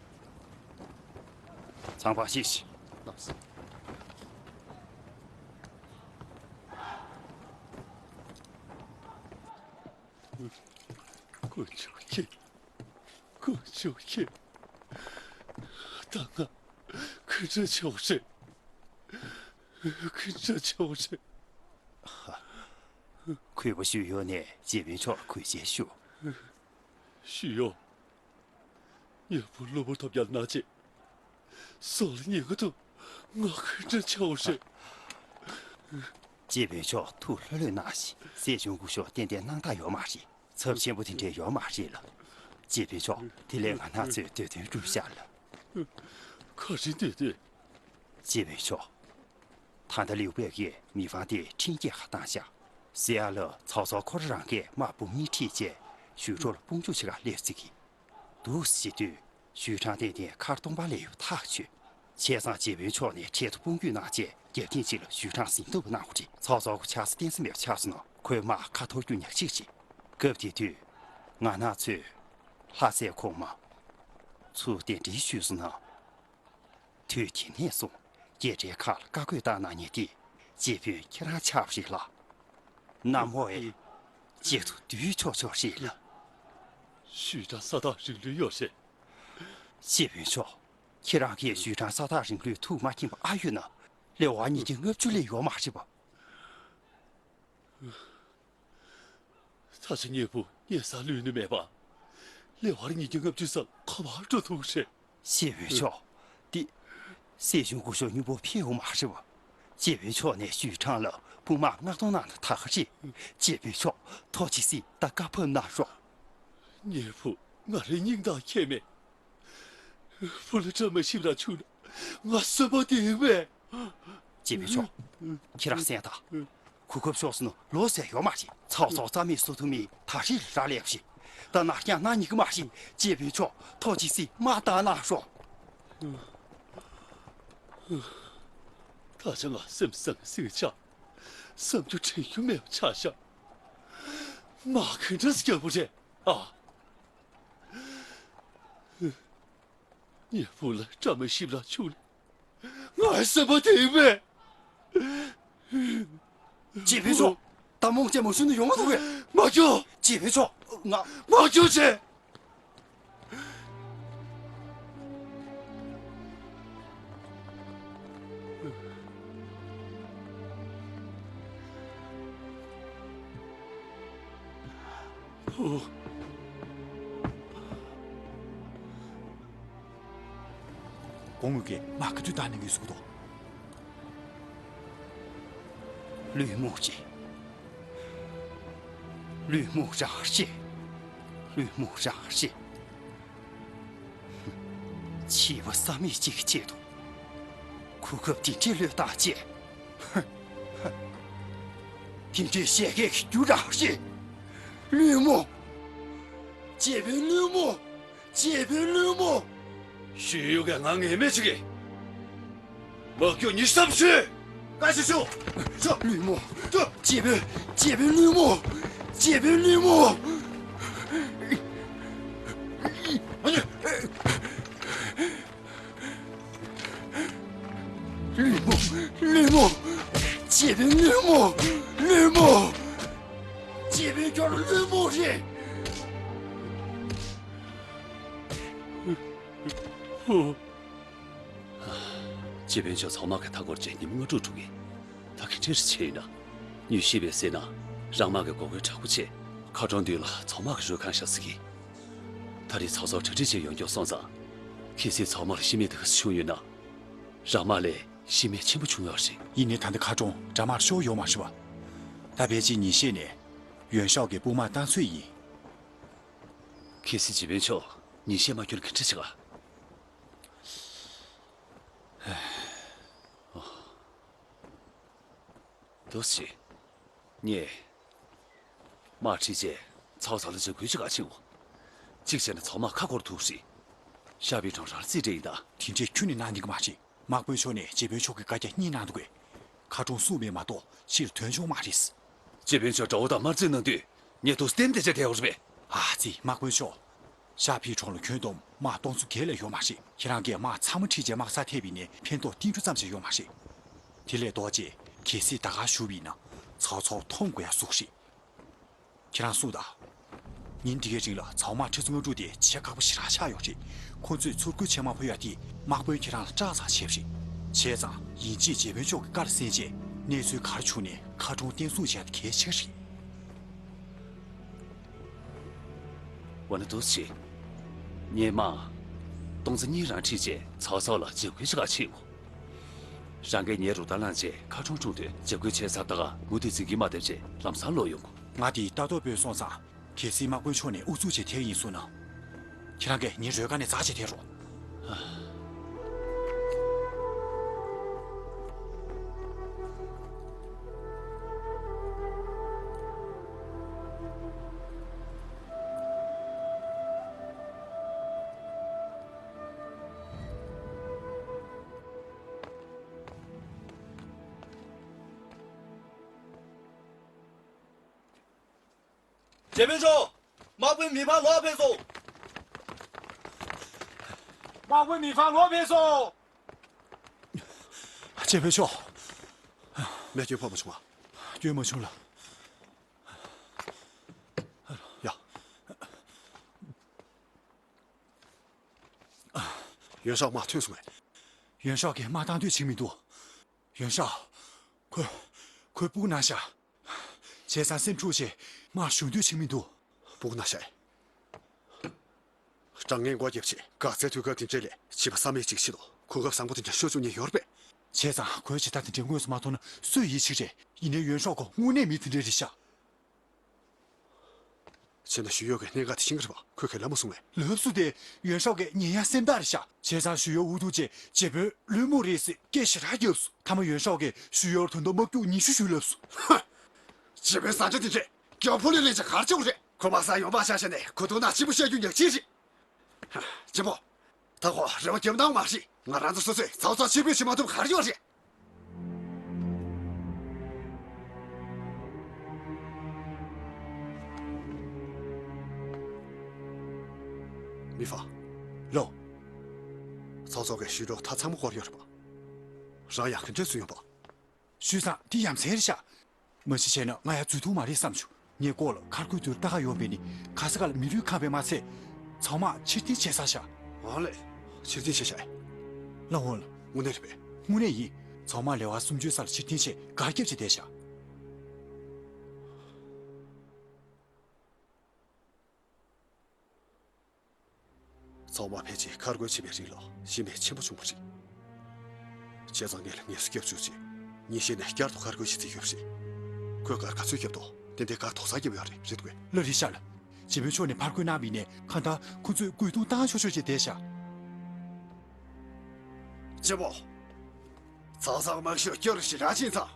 ཚང་མ་ཤེས་ཤིག་ལགས་སོ། དཀོན་མཆོག་མཁྱེན། དཀོན་མཆོག་མཁྱེན། ད་ང་ག་འདྲ་བྱེད་དགོས་རེད། ག་འདྲ་བྱེད་དགོས་རེད། གུས་པ་ཞུས་ཡོད་ནས་རྗེ་དཔོན་མཆོག་ལ་གུས་བཅས་ཞུ། ཞུས་ཡོད། ངའི་བུ་གློ་བུར་ཐོལ་རྒྱག་ན་རྗེས། སྲོག་ལ་ཉེན་ཁ་འདུག་ང་ག་འདྲ་བྱེད་དགོས་རེད། རྗེ་དཔོན་མཆོག་ཐུགས་ལྷོད་ལྷོད་གནང་ཞིག་སྲིད་སྐྱོང་སྐུ་ཞབས་ཏན་ཏན་སྣང་དག་ཡོད་མ་རེད། ཚབས་ཆེན་པོ་དེ་འདྲའི་ཡོད་མ་རེད་ལགས། རྗེ་དཔོན་མཆོག་དེ་ལས་ང་རང་ཚོའི་འདོད་དོན་འགྲུབ་ཤག་ལགས། ག་རེ་འདོད་དོན། རྗེ་དཔོན་མཆོག་ད་ལྟ་ལིའུ་པེ་གིས་མི་ཕང་དེ་ཁྲིམས་འགལ་ཁ་བཏང་ཤག་ཟེར་ཡ་ལ་ཚོགས་གཙོ་ཁོ་རང་རང་གིས་དམག་འབུམ་གཉིས་ཁྲིད་བྱས་ཞུས་ཀྲོའུ་ལ་དཔུང་འཇུག་བྱེད་གར་སླེབས་ཟེར་གི། འདུག་སེ་བྱེད་དུས་ཞུས་ཁྲང་ཏན་ཏན་མཁར་སྟོང་པ་ལས་ཡོད་ཐག་ཆོད། བྱས་ཙང་རྗེ་དཔོན་མཆོག་ནས་འཕྲལ་དུ་དཔུང་འཇུག་གནང་བྱས་རྒྱབ་རྟེན་གཅིག་ལ་ཞུས་ཁྲང་ཟིན་ཐུབ་པ་གནང་དགོས་རེད། ཚོགས་གཙོ་ཁོ་ཆགས་ས་བརྟེན་ས་མེད་པ་ཆགས་སོང་ན་ཁོའི་དམག་ཁ་འཐོར་རྒྱུ་ཉག་གཅིག་རེད། སྐབས་དེ་དུས་ང་རང་ཚོས་ལྷ་སའི་གོང་མ་ཚུར་གདན་འདྲེན་ཞུས་སོང་ན། དུས་དེ་ནས་བཟུང་རྒྱལ་སྒྲོལ་ཁ་ལ་བཀའ་བཀོད་བཏང་གནང་མཁན་དེ་རྗེ་དཔོན་ཁྱེད་རང་ཆགས་པ་རེད་ལགས། གནམ་འོག་གི་གཅིག་ཏུ་བསྡུས་ཆོག་ཆོག་རེད་ལགས། ཞུས་ཁྲང་ས་ཐག་རིང་ལོས་ཡོད་རེད། རྗེ་དཔོན་མཆོག་ཁྱེད་རང་གིས་ཞུས་ཁྲང་ས་ཐག་རིང་ལོས་ཐུགས་མ་མཁྱེན་པ་ཨ་ཡོད་ན། ལེ་དབར་ཉིས་བརྒྱ་ལྔ་བཅུ་ལས་ཡོད་མ་རེད་པ། ད་ཆ་ངའི་བུ་ངའི་སར་ལུས་ནི་མེད་པ། ལེ་དབར་ཉིས་བརྒྱ་ལྔ་བཅུ་ཙམ་ག་པར་འགྲོ་ཐུབ་རེད། རྗེ་དཔོན་མཆོག་དེ། སྲིད་སྐྱོང་སྐུ་ཞབས་སྙིང་པོ་ཕེབས་ཡོང་མ་རེད་པ། རྗེ་དཔོན་མཆོག་ནས་ཞུས་ཁྲང་ལ་དཔུང་དམག་མངགས་གཏོང་གནང་ན་ད་ག་རེད། རྗེ་དཔོན་མཆོག་ཐུགས་རྗེ་གཟིགས། ད་བཀའ་ཕབ་གནང་རོགས། ངའི་བུ་ང་རའི་སྙིང་དང་ཁྱད་མེད། བུ་ལ་བཀྲ་མ་ཤིས་པ་བྱུང་ན་ང་གསོན་པོ་བསྡད་ཡོད་པས། རྗེ་དཔོན་མཆོག་ཁྱེད་རང་གསན་དང་། གོ་སྐབས་ཤོར་སོང་ན་ལོ་ཟེར་ཡོད་མ་རེད། ཚོགས་གཙོ་རྩ་མེད་བཟོ་ཐུབ་མིན་ད་རེས་རག་ལས་པ་རེད། ད་ནར་འགྱངས་གནང་ཉན་གི་མ་རེད། རྗེ་དཔོན་མཆོག་ཐུགས་རྗེ་གཟིགས་དམག་བཏང་གནང་རོགས། ད་ཆ་ང་སེམས་བཟང་སེམས་ཆགས། བསམ་རྒྱུ་དྲན་རྒྱུ་མེད་པ་ཆགས་ཤག་དམག་ག་འདྲ་སེ་རྒྱག་དགོས་རེད་ཨ། ངའི་བུ་ལ་བཀྲ་མ་ཤིས་པ་བྱུང་ན་ང་གསོན་པོ་བསྡད་ཡོད་པས། རྗེ་དཔོན་མཆོག་ད་རྨོངས་ཅན་མ་ཞུ་ན་ཡོང་མ་ཐུབ་གས། མ་རྒྱུག་རྗེ་དཔོན་མཆོག་ང་། མ་རྒྱུག་ཅེས། ཨོ། སྐུ་ངོ་གིས་དམག་ག་དུས་བཏང་གནང་གི་ཡོད་ཟེར་གྱི་འདུག་ལུས་སྨུག་ཅིག་ལུས་སྨུག་རང་ཤེས། ལུས་སྨུག་རང་ཤེས། བྱིས་པ་བསམ་ཡས་གཅིག་གི་ཆེད་དུ་གོ་སྐབས་དེ་འདྲའི་བློས་བཏང་བྱས། དེ་འདྲའི་བཤད་མཁན་གྱི་རྒྱུ་རང་རེད། བླུན་རྨོངས། གཅེས་པའི་བླུན་རྨོངས། གཅེས་པའི་བླུན་རྨོངས། ཞུས་ཡོད་གི། ང་ངེས་མེད་ཅིག་གི། མ་སྐྱོ་ཉི་ཤུ་ཐམ་ཞུས། བཀའ་ཤག་ཞུ། ཞུ། བླུན་རྨོངས། ཞུ། གཅེས་པའི། གཅེས་པའི་བླུན་རྨོངས། གཅེས་པའི་བླུན་རྨོངས། ཨ་ནི། བླུན་རྨོངས། བླུན་རྨོངས། གཅེས་པའི་བླུན་རྨོངས། བླུན་རྨོངས། གཅེས་པའི་ཁྱོད་བླུན་རྨོངས་རེད། སྤྱི་དཔོན་མཆོག་ཚང་མ་གི་མཐའ་སྐོར་གྱི་ཉིན་མོ་ལྔ་དྲུག་དྲུག་གི། ད་གི་ཁྲིར་ཆེ་ཡིན་ན། ཉུལ་ཤེས་པའི་སེ་ན། རང་དམག་གི་གོ་སྐོན་དྲག་པོ་ཆེ། མཁར་གྲོང་མདུན་ལ་ཚང་མ་གི་རུ་ཁང་བཞག་ཟིག་གི། ད་རེས་ཚོགས་གཙོ་གྲ་སྒྲིག་བྱས་ཡོང་མགྱོགས་སོང་ཙང་། གལ་སྲིད་ཚང་མ་ལ་ཤི་རྨས་དེ་ག་ཚོད་བྱུང་ཡོད་ན། རང་དམག་ལས་ཤི་རྨས་ཆེན་པོ་བྱུང་ཡོད་རེད། ཡིན་ནའི་ད་ལྟ་མཁར་གྲོང་དགྲ་དམག་ཤོར་ཡོད་མ་རེད་པ། ད་ཕལ་ཆེར་ཉིན་ཤས་ནས་ཡོན་ཤའོ་གི་དཔུང་དམག་བཏང་ཚོད་ཡིན། གལ་སྲིད་སྤྱི་དཔོན་མཆོག་ཉིན་ཤས་མ་ཁྱོད་ག་འདྲ་བྱེད་ག། འདུག་སེ། ངས་དམག་ཁྲིད་བྱས་ཚོགས་གཙོ་ལ་འཇབ་རྒོལ་བྱེད་ག་ཕྱིན་འོ། གཅིག་བྱས་ན་ཚང་མ་ཁ་འཁོར་ཐུབ་རེད། ཤ་པི་ཁྲོང་རང་རྩིས་འདྲ་ཡིན་ད། དེ་འདྲས་ཁྱོན་ནས་གནང་ནི་གི་མ་རེད། དམག་དཔོན་མཆོག་ནས་སྤྱི་དཔོན་མཆོག་གི་བཀའ་རྒྱ་སྙིང་གནང་འདུག་གས། མཁར་གྲོང་སྲུང་མེད་མ་གཏོགས་ཕྱིར་ཐོན་ཆོག་མ་རེད། སྤྱི་དཔོན་མཆོག་དགྲ་བོ་དང་དམར་རྩིས་གནང་དུས་ངས་དུ་སྟན་དེ་བྱས་བསྡད་ཡོད་རེད་པས། ཨ་ཙི། དམག་དཔོན་མཆོག་ཤ་པི་ཁྲོང་ལ་ཁྱོན་བསྡོམས་དམག་སྟོང་ཚོ་བརྒྱད་ལས་ཡོད་མ་རེད། ཁྱེད་རང་གིས་དམག་ཚང་མ་ཁྲིད་བྱས་དམག་སར་ཐེབས་པ་ཡིན་ནའི་ཕན་ཐོགས་ཏིལ་འབྲུ་ཙམ་ཞིག་ཡོད་མ་རེད། དེ་ལས་ལྡོག་སྟེ་གལ་སྲིད་ད་གར་བཞུགས་པ་ཡིན་ན་ཚོགས་གཙོ་མཐོང་དགོས་ཡ་ཟུག་རེད། ཁྱེད་རང་གསུངས་དང་། ཉིན་འདི་གའི་རིང་ལ་ཚོགས་དམག་ཁྲི་ཚོ་ལྔ་དྲུག་དེ་བྱེད་ཁག་པོ་ཞེ་དྲག་ཆགས་ཡོད་རེད། ཁོང་ཚོས་ཚུར་རྒོལ་བྱེད་མ་ཕོད་ཡ་དེ་དམག་དཔོན་ཁྱེད་རང་ལ་སྐྲག་ཙང་བྱས་པ་རེད། བྱས་ཙང་ཡིན་གཅིག་སྤྱི་དཔོན་མཆོག་གི་བཀའ་ལ་གསན་རྗེས་གནས་ཚུལ་ག་རེ་བྱུང་ནའི་མཁར་གྲོང་བརྟན་སྲུང་བྱས་ཏེ་གལ་ཆེ་གི་རེད། འོ་ན་འདུག་སེ་བྱེད། ངས་དམག་སྟོང་ཚོ་གཉིས་རང་ཁྲིད་བྱས་ཚོགས་གཙོ་ལ་འཇབ་རྒོལ་བྱེད་ག་ཕྱིན་འོ། རང་གིས་ངའི་རུ་སྟར་བསླངས་བྱས་མཁར་གྲོང་དཀྲུགས་དུས་འཇབ་རྒོལ་བྱས་ཚར་ད་ག་མུ་མཐུད་འཛིང་གི་མ་བསྡད་བྱས་ལམ་སང་ལོག་ཡོང་གོ། ང་དེ་ལྟ་རྟོག་དཔོན་སོང་ཙང་། གལ་སྲིད་དམག་དཔོན་མཆོག་ནས་ཨུ་ཚུགས་བྱས་ཐེབས་ཡིན་གསུངས་ན། ཁྱེད་རང་གིས་ངའི་རོལ་ཁ་ནས་འཛག་བྱས་ཐེབས་རོགས། སྤྱི་དཔོན་མཆོག་དམག་དཔོན་མི་ཕམ་ལོག་ཕེབས་སོང་། དམག་དཔོན་མི་ཕམ་ལོག་ཕེབས་སོང་། སྤྱི་དཔོན་མཆོག་རྨས་སྐྱོན་ཕོག་མ་བྱུང་ང་། སྐྱོན་མ་བྱུང་ལགས། ཡ། ཡོན་ཤའོ་དམག་ཐོན་སོང་ངས། ཡོན་ཤའོ་གིས་དམག་བཏང་འདོད་བྱེད་མི་འདུག་ཡོན་ཤའོ། ཁོ། ཁོའི་སྤུ་གུ་ན་ཤ། བྱས་ཙང་སེམས་འཁྲུག་བྱས་དམག་ཞུགས་འདོད་བྱེད་མི་འདུག་སྤུ་གུ་ན་ཤ། དྲག་ངན་སྒོ་བརྒྱབ་བྱས་འགག་རྩའི་དུས་སྐབས་དེ་འདྲ་ལས་བྱིས་པ་བསམ་ཡས་གཅིག་བྱེད་དོ། གོ་སྐབས་བཟང་པོ་དེ་འདྲ་ཤོར་བཅུག་ཉེན་ཡོད་རེད་པས། བྱས་ཙང་ཁོའི་བྱེད་སྟངས་དེ་འདྲ་དངོས་སུ་མ་མཐོང་ན་སུས་ཡིད་ཆེས་རེད། ཡིན་ནའི་ཡོན་ཤའོ་ཁོ་དངོས་གནས་མི་དེ་འདྲ་རེད་ཤག་བྱས་ན་ཞུ་ཡོ་གིས་གནད་འགག་དེ་ཤེས་ཀྱི་རེད་པ། ཁོས་ག་ལབ་མ་སོང་ངས། ལབ་སོང་སྟེ། ཡོན་ཤའོ་གིས་ཉན་ཡ་སེམས་ཐག་རེད་ཤག་བྱས་ཙང་ཞུ་ཡོ་འུ་ཐུག་བྱས་སྤྱི་དཔོན་བླུན་རྨོངས་རེད་ཟེར་སྐད་ཞེ་དྲག་བརྒྱབ་སོང་། མཐའ་མ་ཡོན་ཤའོ་གིས་ཞུ་ཡོར་ད་དུང་དམག་རྒྱུག་ཉི་ཤུ་ཞུ་ལབ་སོང་། ཧ། སྤྱི་དཔོན་བཟང་ཆ་དེ་འདྲས་རྒྱབ་ཕོ་ལས་ལས་ཅིག་གར་བྱེད་དགོས་རེད། ཁོ་མ་ས་ཡོང་འབབ་བཞག་བྱས་ནས་གོ་ཐུག་ན་གཅིག་པུ་བཤད་རྒྱུ་ཉག་གཅིག་རེད། ཧ། གཅེན་པོ། ད་ཁོ་རེ་བ་རྒྱབ་གནང་མ་རེད། ང་རང་ཚོ་སོ་སོས་ཚོགས་གཙོ་ཕྱིར་འབུད་བྱེད་མ་ཐུབ་ག་རེ་ཡོད་རེད། མི་ཧྥང་། ལོ། ཚོགས་གཙོ་གིས་ཞུས་ཀྲོའུ་ད་ཚང་མ་བསྐོར་ཡོད་རེད་པ། རང་ཡང་ག་འདྲས་བཟོས་ཡོང་པ། ཞུས་ཙང་དེ་ཡ་མཚན་རེད་ཤག་མ་གཞི་བྱས་ན་ང་ཡང་འཛུལ་ཐུབ་མ་རེད་བསམ་བྱུང་། ངས་ལྐོག་ལ་མཁར་ཁུལ་དུ་ལྟ་ག་ཡོང་བས་ནི་ག་ས་ག་ལ་མི་རུས་ཁེངས་པས་མ་ཚད། ཚང་མ་ཕྱིར་འཐེན་བྱས་ཚར་ཤག་ཨ་ལས། ཕྱིར་འཐེན་བྱས་ཤག་ལགས་འོང་ལགས། དངོས་གནས་རེད་པས། དངོས་གནས་ཡིན། ཚང་མ་ལེ་དབར་སུམ་ཅུའི་ས་ལ་ཕྱིར་འཐེན་བྱས་སྒར་བརྒྱབ་བྱས་བསྡད་ཤག་ཚང་མ་ཕལ་ཆེར་མཁར་རྒོལ་བྱེད་པའི་རིང་ལ་ཤི་རྨས་ཆེན་པོ་བྱུང་བ་རེད། བྱས་ཙང་ངས་ལ་ངལ་གསོ་བརྒྱབ་བཅུག་རྗེས་ཉིན་ཤས་ནས་བསྐྱར་དུ་མཁར་རྒོལ་བྱེད་རྩིས་ཡོད་པ་རེད། ཁོས་སྒར་ག་ཚོད་བརྒྱབ་འདུག་དེ་འདྲའི་སྒར་དོག་ས་བརྒྱབ་ཡོད་རེད། རེད་འདུག་གས། ལགས་རེད་ཤག་ལགས། སྤྱི་དཔོན་མཆོག་ནས་ཕར་རྒོལ་གནང་བ་ཡིན་ནའི་གང་ལྟར་ཁོ་ཚོས་རྒོལ་རྡུང་བཏང་ཆོག་ཆོག་བྱས་བསྡད་ཤག་ཅི་པོ། ཚོགས་གཙོ་དམག་ཤུགས་སྐྱོ་རུ་ཞིག་རག་ཕྱིན་ཙང་།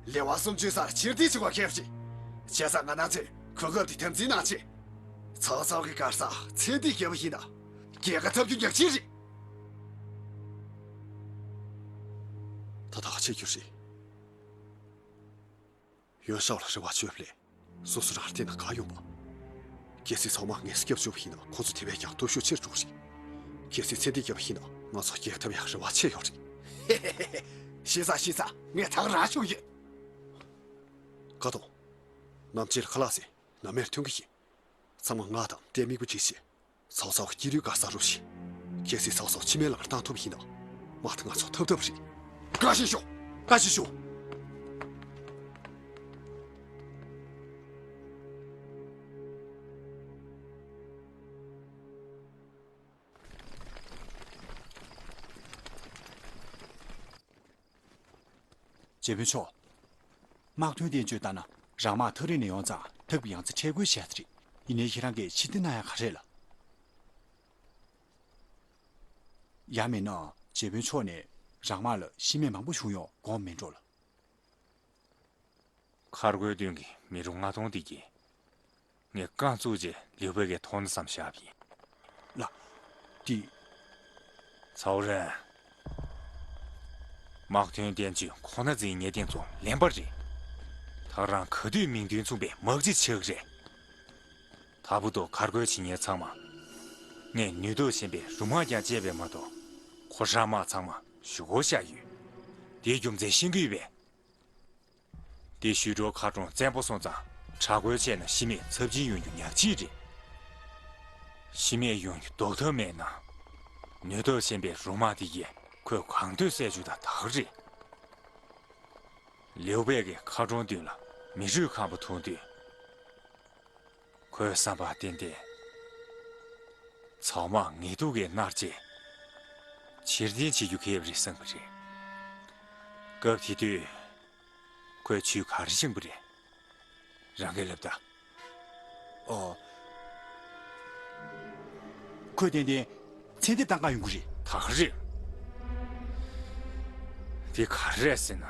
ལེ་དབར་སུམ་ཅུའི་སར་ཕྱིར་འཐེན་བྱེད་དགོས་ཁེལ་ཞིང་། བྱས་ཙང་ང་རང་ཚོས་གོ་སྐབས་དེ་དམ་འཛིན་གནང་ཆེད། ཚོགས་གཙོ་གི་གར་སར་མཚན་ལྡན་རྒྱལ་པོ་ཡིན་ན། རྒྱལ་ཁ་ཐོབ་རྒྱུ་ཉག་གཅིག་རེད། ད་ཐག་ཆད་རྒྱུ་རེད། ཡོན་ཤའོ་ལ་རེ་བ་བཅོལ་བ་ལས། སོ་སོ་རང་ལ་བརྟེན་ན་གང་ཡོང་པ། གལ་སྲིད་ཚང་མ་ངལ་གསོ་བྱུང་བ་ཡིན་ན་ཁོ་ཚོ་དེ་བས་ཀྱང་སྟོབས་ཤུགས་ཆེར་འགྲོ་གི་རེད། གལ་སྲིད་མཚན་ལྡན་རྒྱལ་པོ་ཡིན་ན་ང་ཚོ་རྒྱལ་ཁ་ཐོབ་ཡག་རེ་བ་ཆེ་ཡོད་རེད། ཤེས་ས་ཤེས་ས། ངས་ད་ག་རང་བྱུང་ཡོད། ཀ་ཏོ། ནམ་ཕྱེད་ལ་ཁ་ལག་ཟས་ནམ་མེར་ཐོན་གི་ཡིན། ཚང་མ་ང་དང་ཏེ་མི་གུ་ཅིག་བྱས། ཚོགས་གཙོ་སྐྱིད་རུའི་ག་ས་རུ་ཞིག་གལ་སྲིད་ཚོགས་གཙོ་ཕྱི་མའི་ལམ་བཏང་ཐུབ་ཡིན་ན། མ་ཐག་ང་ཚོ་ཐབས་ཐབས་རེད། བཀའ་བཞིན་ཤོག་བཀའ་བཞིན་ཤོག་རྗེ་དཔོན་མཆོག་དམག་དོན་བསྟན་བཅོས་ལྟར་ན། རང་དམག་ཐག་རིང་ནས་ཡོང་ཙང་ཐག་པའི་ཡང་རྩེ་འཕྲལ་རྒོལ་བྱས་ཚར་རེད། ཡིན་ནའི་ཁྱེད་རང་གིས་ཕྱིར་འཐེན་གནང་ཡག་ག་རེད་ལ། ཡང་མིན་ན་རྗེ་དཔོན་མཆོག་ནས་རང་དམག་ལ་ཤི་རྨས་མང་པོ་བྱུང་ཡོང་དགོངས་མེད་འགྲོ་ལ། མཁར་སྒོའི་མདུན་གྱི་མི་རུ་ལྔ་སྟོང་འདི་གིས། ངས་རྐང་བཙུགས་རྗེས་ལིའུ་པེ་གི་མཐོང་སྣང་ཙམ་བཞག་པ་ཡིན། ལགས། འདི། ཚའོ་རེན། དམག་དོན་བསྟན་བཅོས་ཁོ་ན་འཛིན་ངེས་གཏན་དུ་ལན་པ་རེད། ད་རང་ག་དུས་མིང་དོན་མཚུངས་པའི་དམག་སྤྱི་ཆགས་རེད། ད་བར་དུ་མཁར་རྒོལ་བྱེད་མཁན་ཚང་མ། ངས་ནུས་སྟོབས་ཆེན་པོའི་རུ་དམག་ཀྱང་བཅས་པས་མ་གཏོགས། ཁོ་རང་དམག་ཚང་མ་ཞུ་སྒོ་བཞག་ཡོད། དེའི་རྒྱུ་མཚན་ཤེས་ཀྱི་ཡོད་པས། དེ་ཞུས་འགྲོ་མཁར་གྲོང་བཙན་པོ་སོང་ཙང་དྲག་རྒོལ་བྱས་ན་ཤི་རྨས་ཚབས་ཆེན་ཡོང་རྒྱུ་ཉག་གཅིག་རེད། ཤི་རྨས་ཡོང་རྒྱུ་ཟློག་ཐབས་མེད་ན། ནུས་སྟོབས་ཆེན་པོའི་རུ་དམག་དེ་གིས་ཁོས་གང་འདོད་བསད་རྒྱུ་དང་ད་ག་རེད། ལིའུ་པེ་གིས་མཁར་གྲོང་མདུན་ལ་མི་རུས་ཁང་པ་མཐོང་དུས། ཁོའི་བསམ་པ་ཏན་ཏན། ཚང་མ་ངལ་དུབ་ཀྱིས་མནར་རྗེས། ཕྱིར་འཐེན་བྱེད་རྒྱུ་གལ་རེད་བསམ་པ་རེད། སྐབས་དེ་དུས། ཁོས་ཇུས་ག་རེ་བཞེངས་པ་རེད། རང་གིས་ལབ་ད། ཨོ། ཁོས་ཏན་ཏན་མཚན་ལྡན་བཏང་ག་ཡོང་གི་རེད། ད་ག་རེད། དེ་ག་རེ་རེད་ཟེར་ན།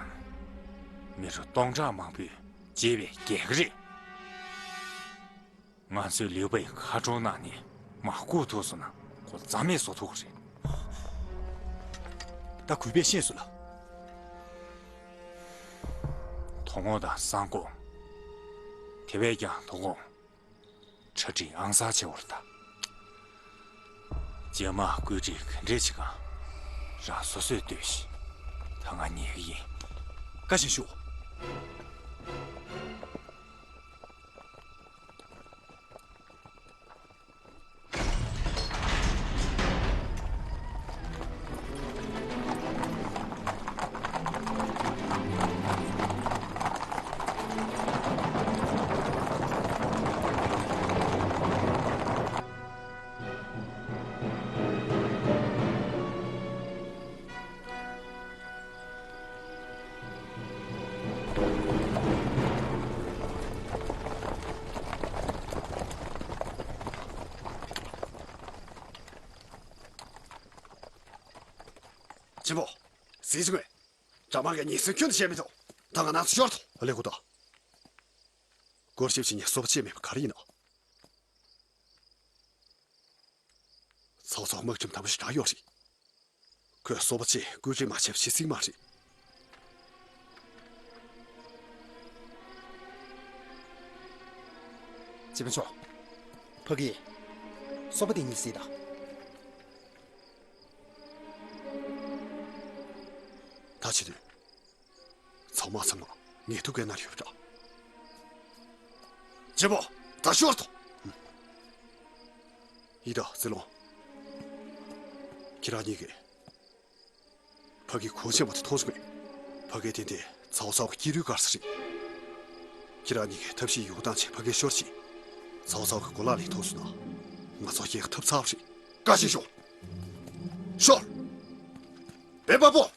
མི་རུ་སྟོང་ཕྲག་མང་པོས་བརྗེས་པའི་རྒྱལ་ཁ་རེད། ང་ཚོས་ལིའུ་པེ་མཁར་གྲོང་ནང་ནས་མར་བཀུག་ཐུབ་སོང་ན་ཁོ་རྩ་མེད་བཟོ་ཐུབ་ཀྱི་རེད། ད་གུས་པས་ཤེས་སོང་ལགས། དོ་དགོང་དང་སང་དགོང་། དེ་བས་ཀྱང་དོ་དགོང་། གྲ་སྒྲིག་ཨང་གསར་བྱེད་འོར་ད། རྗེས་མ་བཀོད་སྒྲིག་ག་འདྲས་བྱེད་གང་། རང་སོ་སོས་ལྟོས་ཤིག་ད་ང་ཉལ་གི་ཡིན། བཀའ་བཞིན་ཞུ། ཆེན་པོ། གཟིགས་ཅི་དགོས། གྲྭ་མང་གི་ཉེས་སྲུང་ཁྱོན་ནས་བྱས་མི་འདུག་ད་ང་ནང་ཚོ་ཤོར་ཐོ། ལེགས་གོ་ད། སྐོར་ཞིབ་བྱེད་མཁན་སོ་པ་ཆེ་མེད་པ་ག་རེ་ཡིན་ནོ། ཚོགས་གཙོ་དམག་ཁྲིམས་དམ་པོ་ཞིག་དྲག་ཡོད་རེད། ཁོས་སོ་པ་ཆེ་བཀོད་སྒྲིག་མ་བྱས་པ་ཞིག་རྩིག་མ་རེད། སྤྱི་དཔོན་མཆོག་ཕ་གི། སོ་པ་དེ་གཉིས་གཟིགས་དང་། ད་བྱེད་དུས། ཚང་མ་ཚང་མ་ངལ་དུབ་ཀྱིས་མནར་ཡོད་པ་འདྲ། སྤྱི་དཔོན། ད་ཤོར་ཐོ། ཡི་དྭགས་ཙི་ལོང་། ཁྱེད་རང་གཉིས་ཀྱིས་ཕ་གི་གོང་ཆེན་པོ་དེ་མཐོང་བྱུང་ངས། ཕ་གི་དེ་འདི་ཚའོ་ཚའོ་གི་སྐྱིད་རུའི་གར་ས་རེད། ཁྱེད་རང་གཉིས་ཀྱིས་ཐབས་ཤེས་ཡོང་སྟངས་བྱས་ཕ་གི་ཤོར་ཕྱིན། ཚའོ་ཚའོ་གི་གོ་ལག་ལེན་ཐུབ་སོང་ན། ང་ཚོ་རྒྱལ་ཁ་ཐོབ་ཚར་བ་རེད། བཀའ་བཞིན་ཤོག་ཤོར། བེམ་པ་པོ།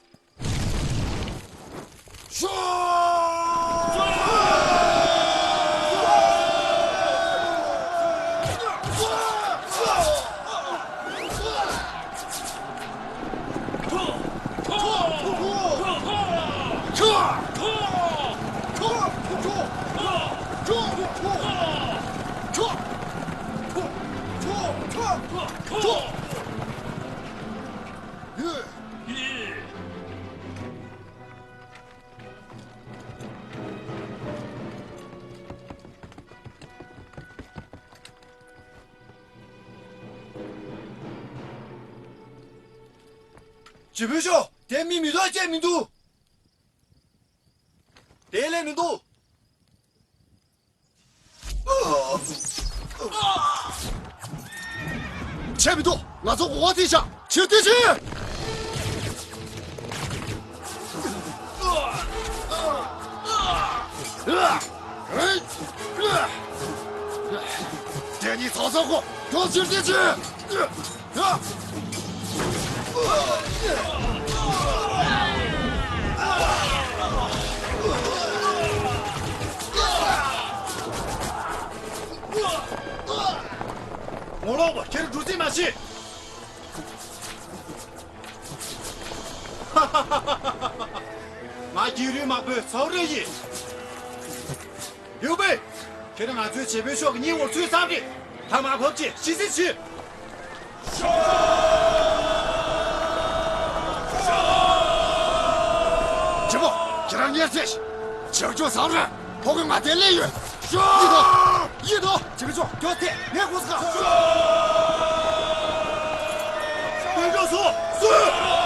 ཇི་བོད་ཤོག་དེ་མི་མི་ཐོག་ཅེས་མི་འདུག་དེ་ལས་མི་འདུག་ཆད་མི་འདུག་ང་ཚོ་གོ་བ་དེ་བཞག་ཕྱིར་ལྟོས་བྱེད། དེ་ནི་ཚོགས་གཙོ་ཁོ་ཁྱོད་ཕྱིར་ལྟོས་བྱེད། ངོ་ལོག་པ་ཁྱེད་འགྲོ་རྩིས་མ་བྱེད། ང་རྒྱལ་རིགས་མང་པོའི་ཚོགས་རེ་ཡིན། ལིའུ་པེ། ཁྱེད་རང་ང་ཚོའི་བྱེད་པོའི་ཕྱོགས་ཀྱི་གཉིས་འོར་ཚུལ་བསམ་གྱིས་ད་མ་བབ་ཅེས་ཤི་སྲིད་ཞུས། ཇི་མོ། ཁྱེད་རང་ཉེར་ཚེ་ཞིག་བྱེད་ཕྱོགས་བཟང་རེད། ཕོ་རྒོད་ང་དེ་ལས་ཡོད། ཡིད་དོ། ཡིད་དོ། བྱེད་ཕྱོགས་མགྱོགས་ཐེ་ངས་གོ་ས་ག་དོན་གྲུབ་སུ་སུ།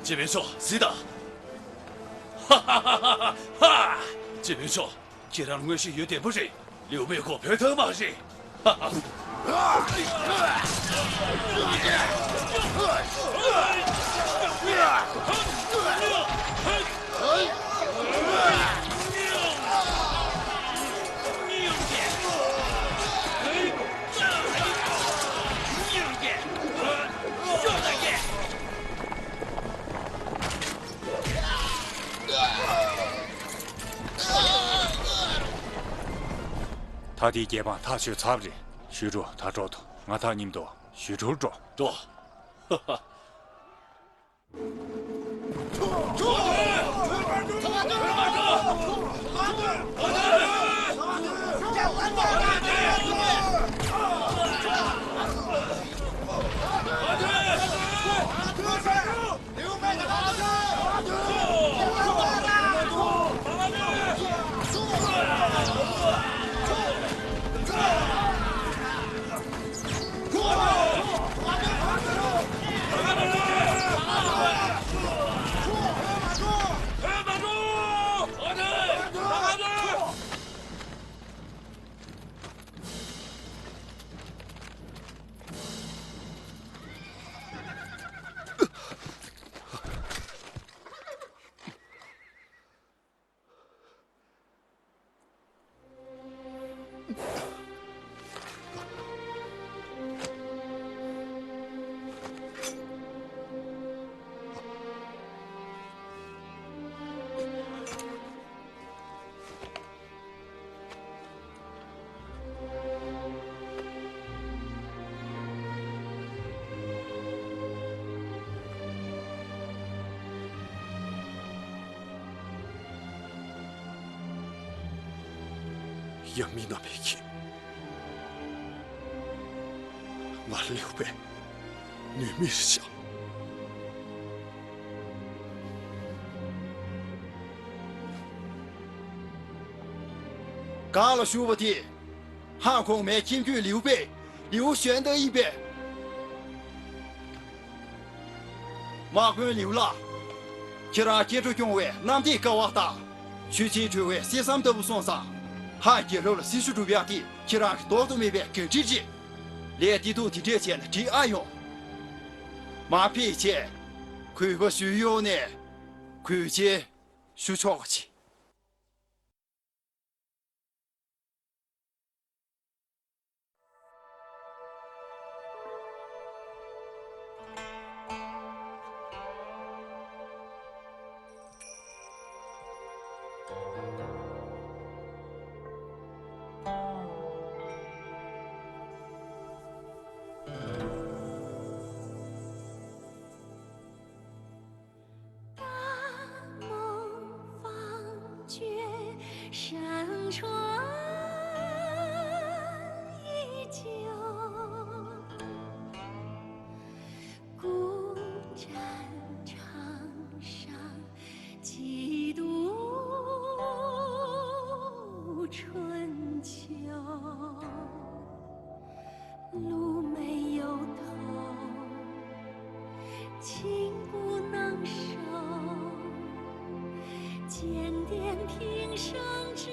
ཅི་མིན་ཤོག་གཟིགས་དང་། ཧ་ཧ་ཧ་ཧ་ཧ། ཅི་མིན་ཤོག་ཁྱེད་རང་མངོན་ཤེས་ཡོད་བདེན་པོ་རེད། ལིའུ་མེ་ཁོ་བོད་ཐང་མ་རེད། ཧ་ཧ། ད་དེའི་རྒྱལ་འབངས་ཐག་ཆོད་ཚར་བ་རེད། ཞུ་འགྲོ་ད་འགྲོ་དང་ང་ཐག་ཉིམ་དུ་ཞུ་འགྲོར་འགྲོ། འགྲོ། ཧ་ཧ། ཡང་མིན་ན་མེད་ཀི། ང་ལིའུ་པེ་ནུས་མེད་རེད་ཤག་གང་ལ་ཞུ་བ་དེ། ཧང་གོང་མའི་ཁྱིམ་རྒྱུད་ལིའུ་པེ་ལིའུ་ཞོན་ཏེ་ཡིན་པས། དམག་དཔོན་ལིའུ་ལགས། ཁྱེད་རང་སྐྱེ་འགྲོ་སྐྱོང་བའི་གནམ་ཐེག་དཀའ་བ་དང་། ཆུ་ཆེན་བྲོས་བའི་གསེར་ཟམ་ལྟ་བུ་སོང་ཙང་། ཧང་རྒྱལ་རབས་ལ་སྲི་ཞུ་སྒྲུབ་ཡག་དེ་ཁྱེད་རང་གི་ལྡོག་ཏུ་མེད་པའི་འགན་འཁྲི་རེད། ལས་བདེ་སྡུག་དེ་འདྲས་བྱས་ན་འགྲིག་ཨ་ཡོང་། མ་ཕེབས་བྱས། གུས་པ་ཞུ་ཡོང་ནས་གུས་བྱས་ཞུ་ཆོག་གི། 春依旧，孤枕长上几度春秋。 路没有头，情不能收，剪点平生之